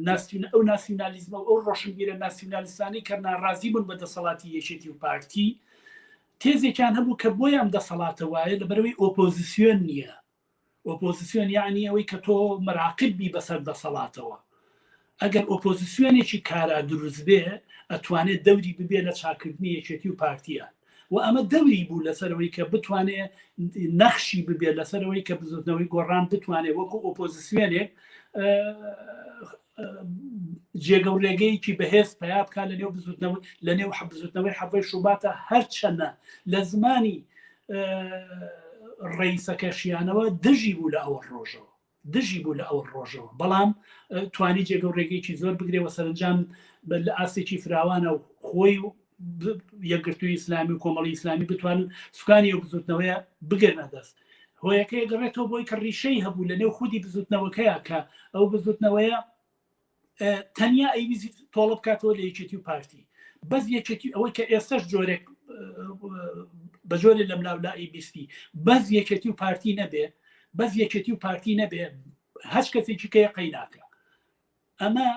ناسیون ئەو ناسیونالیزمە و ئەو ڕۆشنبیرە ناسیونالیستانی کە ناڕازی بوون بە دەسەڵاتی یەکێتی و پارتی تێزێکیان هەبوو کە بۆیان دەسەڵاتە وایە لەبەرەوەی ئۆپۆزیسیۆن نییە ئۆپۆزیسیۆن یەعنی ئەوەی کە تۆ مەراقب بی بەسەر دەسەڵاتەوە. ئەگەر ئۆپۆزیسیۆنێکی کارا دروست بێ ئەتوانێ دەوری ببێ لە چاکردنی یەکێتی و پارتیە و ئەمە دەوری بوو لەسەرەوەی کە بتوانێ نەخشی ببێ لەسەرەوەی کە بزوتنەوەی گۆڕان بتوانێ وەکو ئۆپۆزیسیۆنێک جێگە و ڕێگەیەکی بەهێز پیا بکات لە نێو بزوتنەوە لە نێو بزوتنەوەی حەڤەی شوباتە هەرچەنە لە زمانی ڕئیسەکەشیانەوە دژی بوو لە ئەوە ڕۆژەوە دژی بوو لە ئەوە ڕۆژەوە بەڵام توانی جێگە و ڕێگەیەکی زۆر بگرێ و سەرنجام لە ئاستێکی فراوانە و خۆی و یەکگرتووی ئیسلامی و کۆمەڵی ئیسلامی بتوانن سوکانی ئەو بزوتنەوەیە بگرنە دەست هۆیەکەی گەڕێتەوە بۆی کە ڕیشەی هەبوو لە نێو خودی بزوتنەوەکەیە کە ئەو بزوتنەوەیە تەنیا ئەیویست تۆڵە بکاتەوە لە یەکێتی و پارتی بەس یەکێتی ئەوەی کە ئێستش جۆرێک بە جۆرێ لەم لاولائی بیستی بەس یەکێتی و پارتی نەبێ بەس یەکێتی و پارتی نەبێ هەچ کەسێکی کەیە قەیناکە ئەمە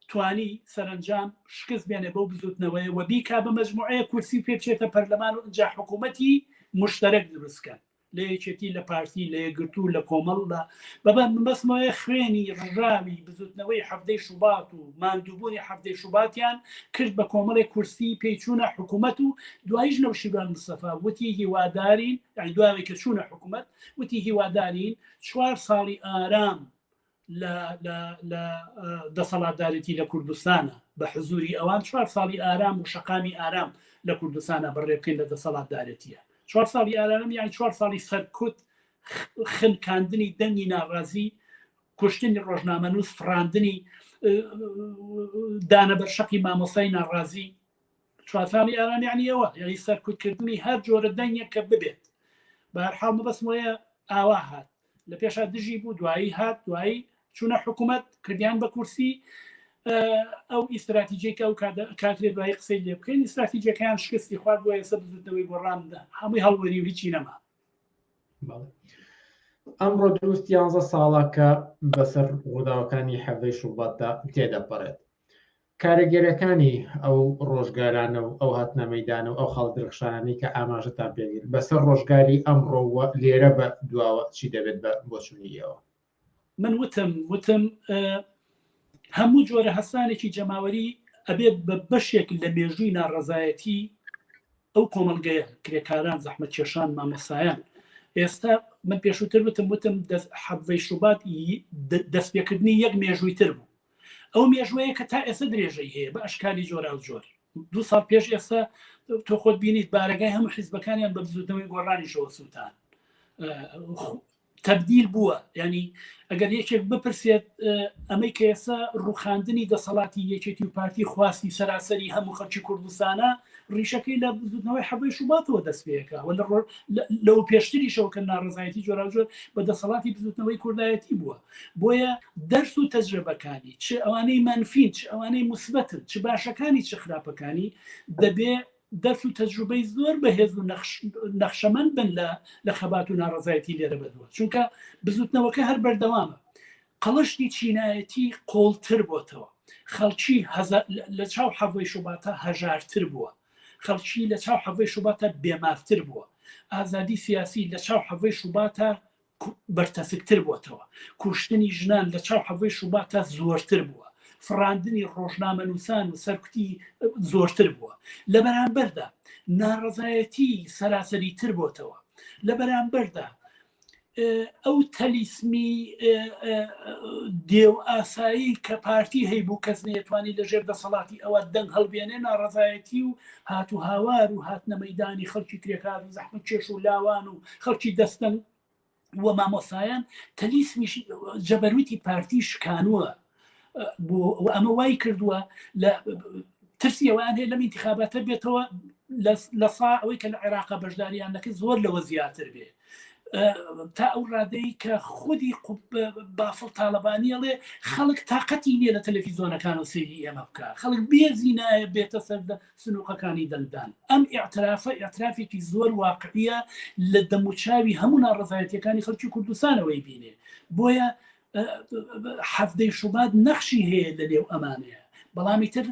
توانی سەرەنجام شکست بێنێ بەو بزوتنەوەیە و بیکا بە مەجموعەیە کورسی و پێ بچێتە پەرلەمان و ئینجا حکوومەتی مشتەرەک دروست کەن لە یەکێتی لە پارتی لە یەکگرتوو لە کۆمەڵ لە بەبە مەبەستمەوەیە خوێنی ڕژاوی بزوتنەوەی حەفتەی شوبات و ماندووبوونی حەفتەی شوباتیان کرد بە کۆمەڵێک کورسی پێی چوونە حکوومەت و دواییش نەوشیروان مستەفا وتی هیوادارین یانی دوای کە چوونە حکوومەت وتی هیوادارین چوار ساڵی ئارام لە لە لە دەسەڵاتدارێتی لە کوردستانە بە حزوری ئەوان چوار ساڵی ئارام و شەقامی ئارام لە کوردستانە بەڕێ بکەین لە دەسەڵاتدارێتیە چوار ساڵی ئارام یانی چوار ساڵی سەرکوت خنکاندنی دەنگی ناڕازی کوشتنی ڕۆژنامەنووس فڕاندنی دانە بەر شەقی مامۆستای ناڕازی چوار ساڵی ئارام یعنی ئەوە یعنی سەرکوتکردنی هەر جۆرە دەنگێک کە ببێت بەهەرحاڵ مەبەستم وەیە ئاوا هات لە پێشا دژی بوو دوایی هات دوایی چوونە حکوومەت کردیان بە کورسی ئەو ئیستراتیجی کە ئەو کاترێ دوایی قسەی لێ بکەین ئیستراتیجەکەیان شکستی خوارد بۆ ئێستا بزوتنەوەی گۆڕان هەمووی هەڵوەری و هیچی نەما ئەمڕۆ دروست یانزە ساڵە کە بەسەر ڕووداوەکانی حەڤەی شوباتدا تێدەپەڕێت کارەگەرەکانی ئەو ڕۆژگارانە و ئەو هاتنە مەیدانە و ئەو خاڵ درەخشانانەی کە ئاماژەتان پێکرد بەسەر ڕۆژگاری ئەمڕۆ و لێرە بە دواوە چی دەبێت بە بۆچوونی ئێوە؟ من وتم وتم هەموو جۆرە هەستانێکی جەماوەری ئەبێت بە بەشێک لە مێژووی ناڕەزایەتی ئەو کۆمەڵگەیە، کرێکاران، زەحمەتکێشان، مامۆستایان. ئێستا من پێشووتر وتم وتم حەڤەی شوبات دەستپێکردنی یەک مێژووی تر بوو. ئەو مێژوەیە کە تا ئێستا درێژەی هەیە بە ئەشکالی جۆراوجۆر. دوو ساڵ پێش ئێستا تۆ خۆت بینیت بارەگای هەموو حیزبەکانیان بە بزوتنەوەی گۆڕانیشەوە سووتان. تەبدیل بووە ینی ئەگەر یەکێک بپرسێت ئەمەی کە ئێستا ڕوخاندنی دەسەڵاتی یەکێتی و پارتی خواستی سەراسەری هەموو خەڵکی کوردستانە ڕیشەکەی لە بزوتنەوەی حەڤەی شوباتەوە دەست پێەکە و لەو پێشتریشەوە کە ناڕزایەتی جۆراوجۆر بە دەسەڵاتی بزوتنەوەی کوردایەتی بووە بۆیە دەرس و تەجربەکانی چ ئەوانەی مەنفین چ ئەوانەی موسبەتن چ باشەکانی چ خراپەکانی دەبێ دەرس و تەجروبەی زۆر بەهێز و نەخشەمەند بن لە لە خەبات و ناڕەزایەتی لێرە بەدووە چونکە بزوتنەوەکە هەر بەردەوامە قەڵشتی چینایەتی قۆڵتر بۆتەوە خەڵکی لە چاو حەڤەی شوباتە هەژارتر بووە خەڵکی لە چاو حەڤەی شوباتە بێمافتر بووە ئازادی سیاسی لە چاو حەڤەی شوباتە بەرتەسکتر بۆتەوە، کوشتنی ژنان لە چاو حەڤەی شوباتا زۆرتر بووە، فڕاندنی ڕۆژنامەنووسان و سەرکوتی زۆرتر بووە، لە بەرامبەردا ناڕەزایەتی سەراسەری تر بۆتەوە، لە بەرامبەردا ئەو تەلیسمی دێو ئاسایی کە پارتی هەیبوو کەس نەیەتوانی لەژێر دەسەڵاتی ئەوە دەنگ هەڵبێنێ ناڕەزایەتی و هات و هاوار و هاتنە مەیدانی خەڵکی کرێکار و زەحمەتکێش و لاوان و خەڵکی دەستەنگ و مامۆسایان تەلیسمیش جەبەروتی پارتی شکانووە بۆ ئەمە وای کردووە لە ترسی ئەوان هەیە لەم ئینتخاباتە بێتەوە لە سا ئەوەی کە لە عێراقا بەشداریان نەکرد زۆر لەوە زیاتر بێ تا ئەو ڕادەی کە خودی بافڵ تاالبانی ئەڵێ خەڵک تااقەتی نییە لە تەلەفیزۆنەکان و سەیری ئێمە بکە خەڵک بێزی نایە بێتە سەر سنوقەکانی دەنگدان ئەم ئاعترافە ئاعترافێکی زۆر واقعیە لە دەموچاوی هەموو ناڕزایەتەکانی خەڵکی کوردستانەوەی بینێ بۆیە حەفتەی شوبات نەخشی هەیە لە نێو ئەمانەیە بەڵامی تر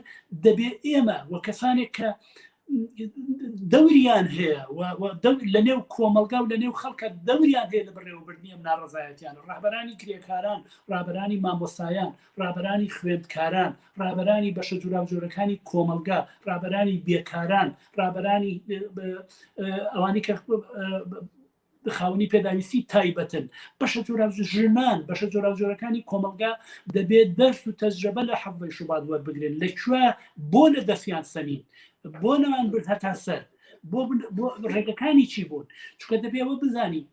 دەبێ ئێمە و کەسانێک کە دەوریان هەیە لە نێو کۆمەلگا و لە نێو خەڵکە دەوریان هەیە لە بەڕێوەبردنی ئەم ناڕزایەتیان ڕابەرانی کرێکاران ڕابەرانی مامۆستایان ڕابەرانی خوێندکاران ڕابەرانی بەشە جوراوجۆرەکانی کۆمەلگا ڕابەرانی بێکاران ڕابەرانی ئەوانی کە خاوەنی پێداویستی تایبەتن، بەشە جۆراوجۆر ژنان، بەشە جۆراوجۆرەکانی کۆمەڵگا دەبێت دەرس و تەجرەبە لە حەڤدەی شوبات وەربگرن، لە کوێ بۆ لە دەستیان سەنین، بۆ نەمان برد هەتا سەر، بۆ بۆ ڕێگەکانی چی بوون، چونکە دەبێ ئەوە بزانین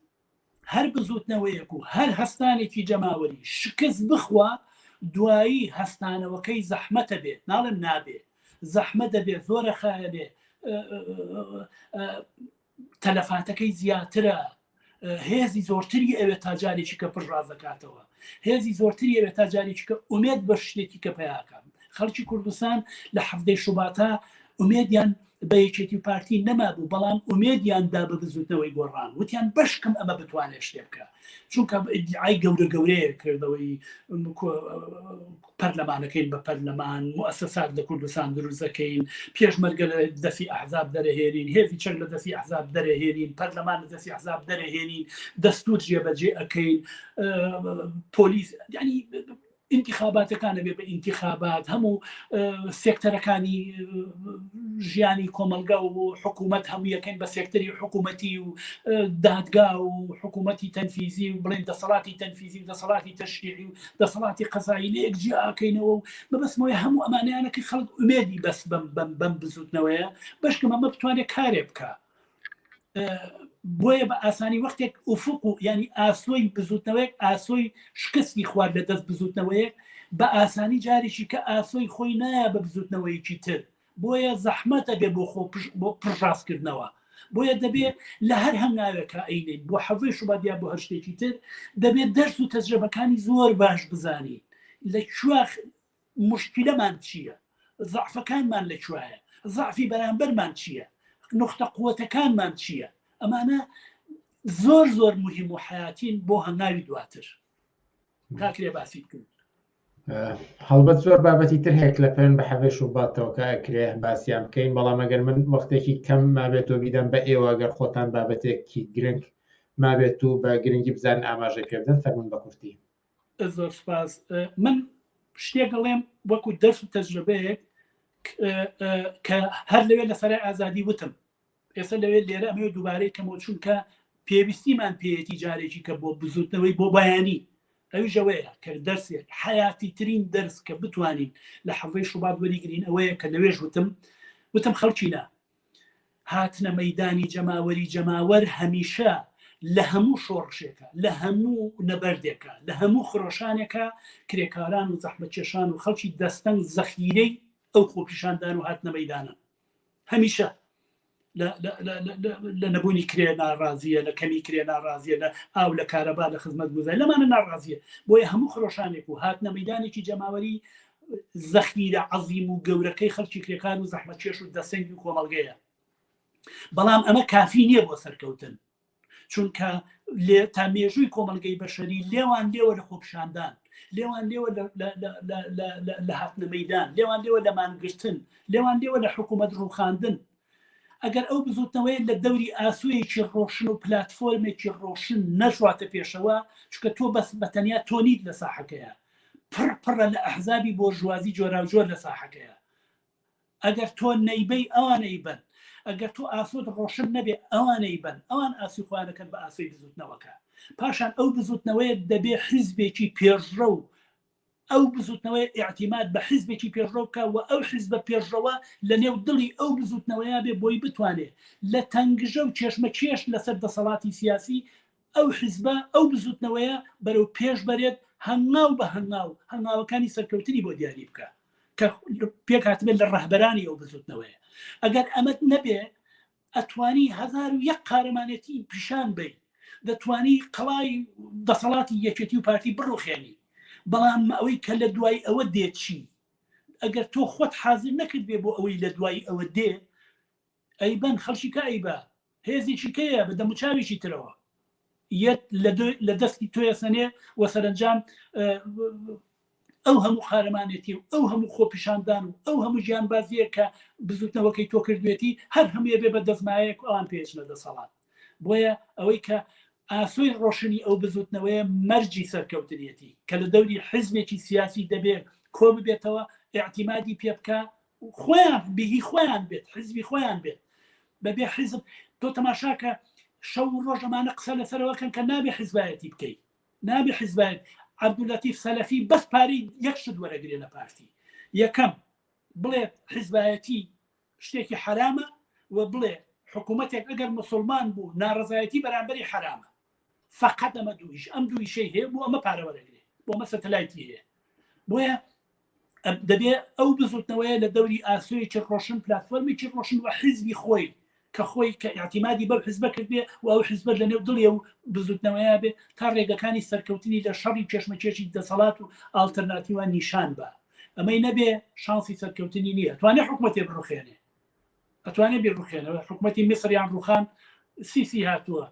هەر بزوتنەوەیەک و هەر هەستانێکی جەماوەری شکست بخوا دوایی هەستانەوەکەی زەحمەتە بێت، ناڵێم نابێ، زەحمەت دەبێت، زۆرە خایەنێ تەلەفاتەکەی زیاترە هێزی زۆرتری ئەوێت تا جارێکی کە پشت ڕاست دەکاتەوە هێزی زۆرتری ئەوێت تا جارێکی کە ئومێد بە شتێکی کە پیاکە خەڵکی کوردستان لە حەفتەی شوباتە ئومێدیان بە یەکێتی و پارتی نەمابوو بەڵام ئومێدیان دا بە بزوتنەوەی گۆڕان وتیان بەشکم ئەمە بتوانێت شتێ بکە چونکە ئیدعای گەورە گەورەیە کردەوەی پەرلەمانەکەین بە پەرلەمان موسەسات لە کوردستان دروست دەکەین پێشمەرگە لە دەستی ئەحزاب دەرەهێنین هێزی چەک لە دەستی ئەحزاب دەرەهێنین پەرلەمان لە دەستی ئەحزاب دەرەهێنین دەستور جێبەجێ ئەەکەین پۆلیس ینی ئینتیخاباتەکان ئەبێ بە ئینتیخابات، هەموو سێکتەرەکانی ژیانی کۆمەڵگا و حکوومەت هەموو یەکەین بە سێکتەری حکوومەتی و دادگا و حکوومەتی تەنفیزی و بڵێن دەسەڵاتی تەنفیزی و دەسەڵاتی تەشریعی و دەسەڵاتی قەزایی لە یەک جیاکەینەوە و مەبەستمەوەی هەموو ئەمانەیانەکە خەڵک ئومێدی بەس بەم بەم بەم بزوتنەوەیە بەشکم ئەمە بتوانێت کارێ بکە بۆیە بە ئاسانی وەختێک ئوفق و ینی ئاسۆی بزوتنەوەیەک ئاسۆی شکستی خوارد لە دەست بزوتنەوەیەک بە ئاسانی جارێکی کە ئاسۆی خۆی نایە بە بزوتنەوەیەکی تر بۆیە زەحمەتە بێ بۆ خۆ بۆ پڕڕاستکردنەوە بۆیە دەبێ لە هەر هەنگاوێکە ئەینین بۆ حەڤەی شوبات یا بۆ هەر شتێکی تر دەبێت دەرس و تەجربەکانی زۆر باش بزانین لە کوێ موشکیلەمان چییە؟ زەعفەکانمان لە کوایە؟ زەعفی بەرامبەرمان چییە؟ نوختە قوەتەکانمان چییە؟ ئەمانە زۆر زۆر مهم و حیاتین بۆ هەنگاوی دواتر کاکرێ باسی بکەین. هەڵبەت زۆر بابەتی تر هەیە لە پێن بە حەڤەی شوباتەوە کە ئەکرێ باسییان بکەین بەڵام ئەگەر من وەختێکی کەم مابێت و بیدەم بە ئێوە گەر خۆتان بابەتێکی گرنگ مابێت و بە گرنگی بزانن ئاماژەی پێ بدەن فەرموون بە کورتی. زۆر سپاس من شتێک ئەڵێم وەکو دەرس و تەجربەیەک کە هەر لەوێ لە سەرای ئازادی وتم ئێستا لەوێ لێرە ئەمەوێ دووبارەی کەمەوە چونکە پێویستیمان پێیەتی جارێکی کە بۆ بزوتنەوەی بۆ بەیانی ئەویش ئەوەیە کە دەرسێک حیاتی ترین دەرس کە بتوانین لە حەڤەی شوبات وەریگرین ئەوەیە کە لەوێش وتم وتم خەڵکینە هاتنە مەیدانی جەماوەری جەماوەر هەمیشە لە هەموو شۆڕشێکە لە هەموو نەبەردێکە لە هەموو خرۆشانێکە کرێکاران و زەحمەتکێشان و خەڵکی دەستەنگ زەخیرەی ئەو خۆپیشاندان و هاتنە مەیدانە هەمیشە لە نەبوونی کرێ ناڕازیە لە کەمی کرێ ناڕازیە لە ئاو لە کارەبا لە خزمەت گوزاری لەمانە ناڕازیە بۆیە هەموو خرۆشانێک و هاتنە مەدانێکی جەماوەری زەخیرە عەزیم و گەورەکەی خەڵکی کرێکار و زەحمەتکێش و دەسەنگی و کۆمەڵگەیە بەڵام ئەمە کافی نییە بۆ سەرکەوتن چونکە لێ تا مێژووی کۆمەڵگەی بەشەری لێوان لێوە لە خۆپشاندان لێوان لێوە لە هاتنە مەدان لێوان لێوە لە مانگرتن لێوان لێوە لە حکوومەت ڕووخاندن ئەگەر ئەو بزوتنەوەیە لە دەوری ئاسۆیەکی ڕۆشن و پلاتفۆرمێکی ڕۆشن نەشواتە پێشەوە چونکە تۆ بەس بە تەنیا تۆ نیت لە ساحەکەیە پڕ پڕە لە ئەحزابی بۆرژوازی جۆراوجۆر لە ساحەکەیە ئەگەر تۆ نەیبەی ئەوان ئەیبەن ئەگەر تۆ ئاسۆت ڕۆشن نەبێ ئەوان ئەیبەن ئەوان ئاسوی خۆیان ئەکەن بە ئاسۆی بزوتنەوەکە پاشان ئەو بزوتنەوەیە دەبێ حیزبێکی پێشڕەو ئەو بزوتنەوەیە ئیعتیماد بە حیزبێکی پێشڕەو بکا و ئەو حیزبە پێشڕەوە لە نێو دڵی ئەو بزوتنەوەیە بێ بۆی بتوانێ لە تەنگژە و کێشمەکێش لەسەر دەسەڵاتی سیاسی ئەو حیزبە ئەو بزوتنەوەیە بەرەو پێش بەرێت هەنگاو بە هەنگاو هەنگاوەکانی سەرکەوتنی بۆ دیاری بکا کە پێکهاتبێت لە ڕەهبەرانی ئەو بزوتنەوەیە ئەگەر ئەمەت نەبێ ئەتوانی 1001 قارەمانێتی پیشان بەی دەتوانی قەڵای دەسەڵاتی یەکێتی و پارتی بڕوخێنی بەڵام ئەوەی کە لە دوای ئەوە دێت چی ئەگەر تۆ خۆت حازر نەکرد بێ بۆ ئەوەی لە دوای ئەوە دێ ئەیبەن خەڵکی کە ئەیبا هێزێکی کەیە بە دەموچاوێکی ترەوە یەت لە دەستی تۆیە سەنێ و سەرنجام ئەو هەموو قارەمانێتی و ئەو هەموو خۆپیشاندان و ئەو هەموو گیانبازیە کە بزوتنەوەکەی تۆ کردوێتی هەر هەمووی بێ بە دەستمایەک ئەوان پێچنە دەسەڵات بۆیە ئەوەی کە ئاسۆی ڕۆشنی ئەو بزوتنەوەیە مەرجی سەرکەوتنیەتی کە لە دەوری حزبێکی سیاسی دەبێ کۆ ببێتەوە ئیعتیمادی پێ بکە خۆیان بهی خۆیان بێت حزبی خۆیان بێت بەبێ حزب تۆ تەماشاکە شەو و ڕۆژ ئەمانە قسە لەسەرەوەکەن کە نابێ حزبایەتی بکەیت نابێ حزبایەت عەبدولەتیف سەلەفی بەس پارەی یەک شت وەرەگرێ لە پارتی یەکەم بڵێت حزبایەتی شتێکی حەرامە و بڵێ حکوومەتێک ئەگەر مسلمان بوو ناڕزایەتی بەرامبەری حەرامە فقط ئەمە دوویش ئەم دوویشەی هەیە بۆ ئەمە پارە وەرەگرێ بۆ ئەمە سەتەلایتی هەیە بۆیە دەبێ ئەو بزوتنەوەیە لە دەوری ئاسۆیەکی ڕۆشن پلاتفۆرمێکی ڕۆشن و حیزبی خۆی کە خۆی کە ئیعتیمادی بەو حزبە کردبێ و ئەو حزبە لە نێو دڵی ئەو بزوتنەوەیە بێ تا ڕێگەکانی سەرکەوتنی لە شەڕی کێشمەکێشی دەسەڵات و ئاڵتەرناتیوە نیشان بە ئەمەی نەبێ شانسی سەرکەوتنی نییە توانێ حکومەتێ بڕوخێنێ. ئەتوانێت بیڕوخێنەوە حکوومەتی میسریان ڕوخان سیسی هاتووە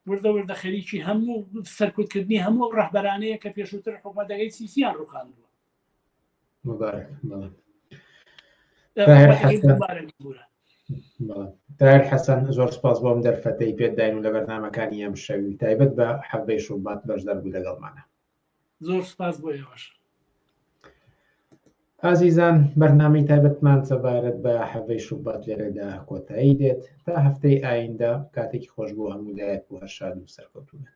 وردە وردە خەریکی هەموو سەرکوتکردنی هەموو ئەو ڕەهبەرانەیە کە پێشووتر حکوومەتەکەی سیسیان ڕوخاندووە. مبارک بەڵێ. تاهر حەسەن زۆر سپاس بۆم دەرفەتەی پێت داین و لە بەرنامەکانی ئەم شەوی تایبەت بە حەڤدەی شوبات بەشدار بوو لەگەڵمانە. زۆر سپاس بۆ ئێوەش. ئازیزان بەرنامەی تایبەتمان سەبارەت بە حەڤەی شوبات لێرەدا کۆتایی دێت تا هەفتەی ئایندە کاتێکی خۆش بۆ هەموو لایەک و هەر شاد و سەرکەوتوو بن.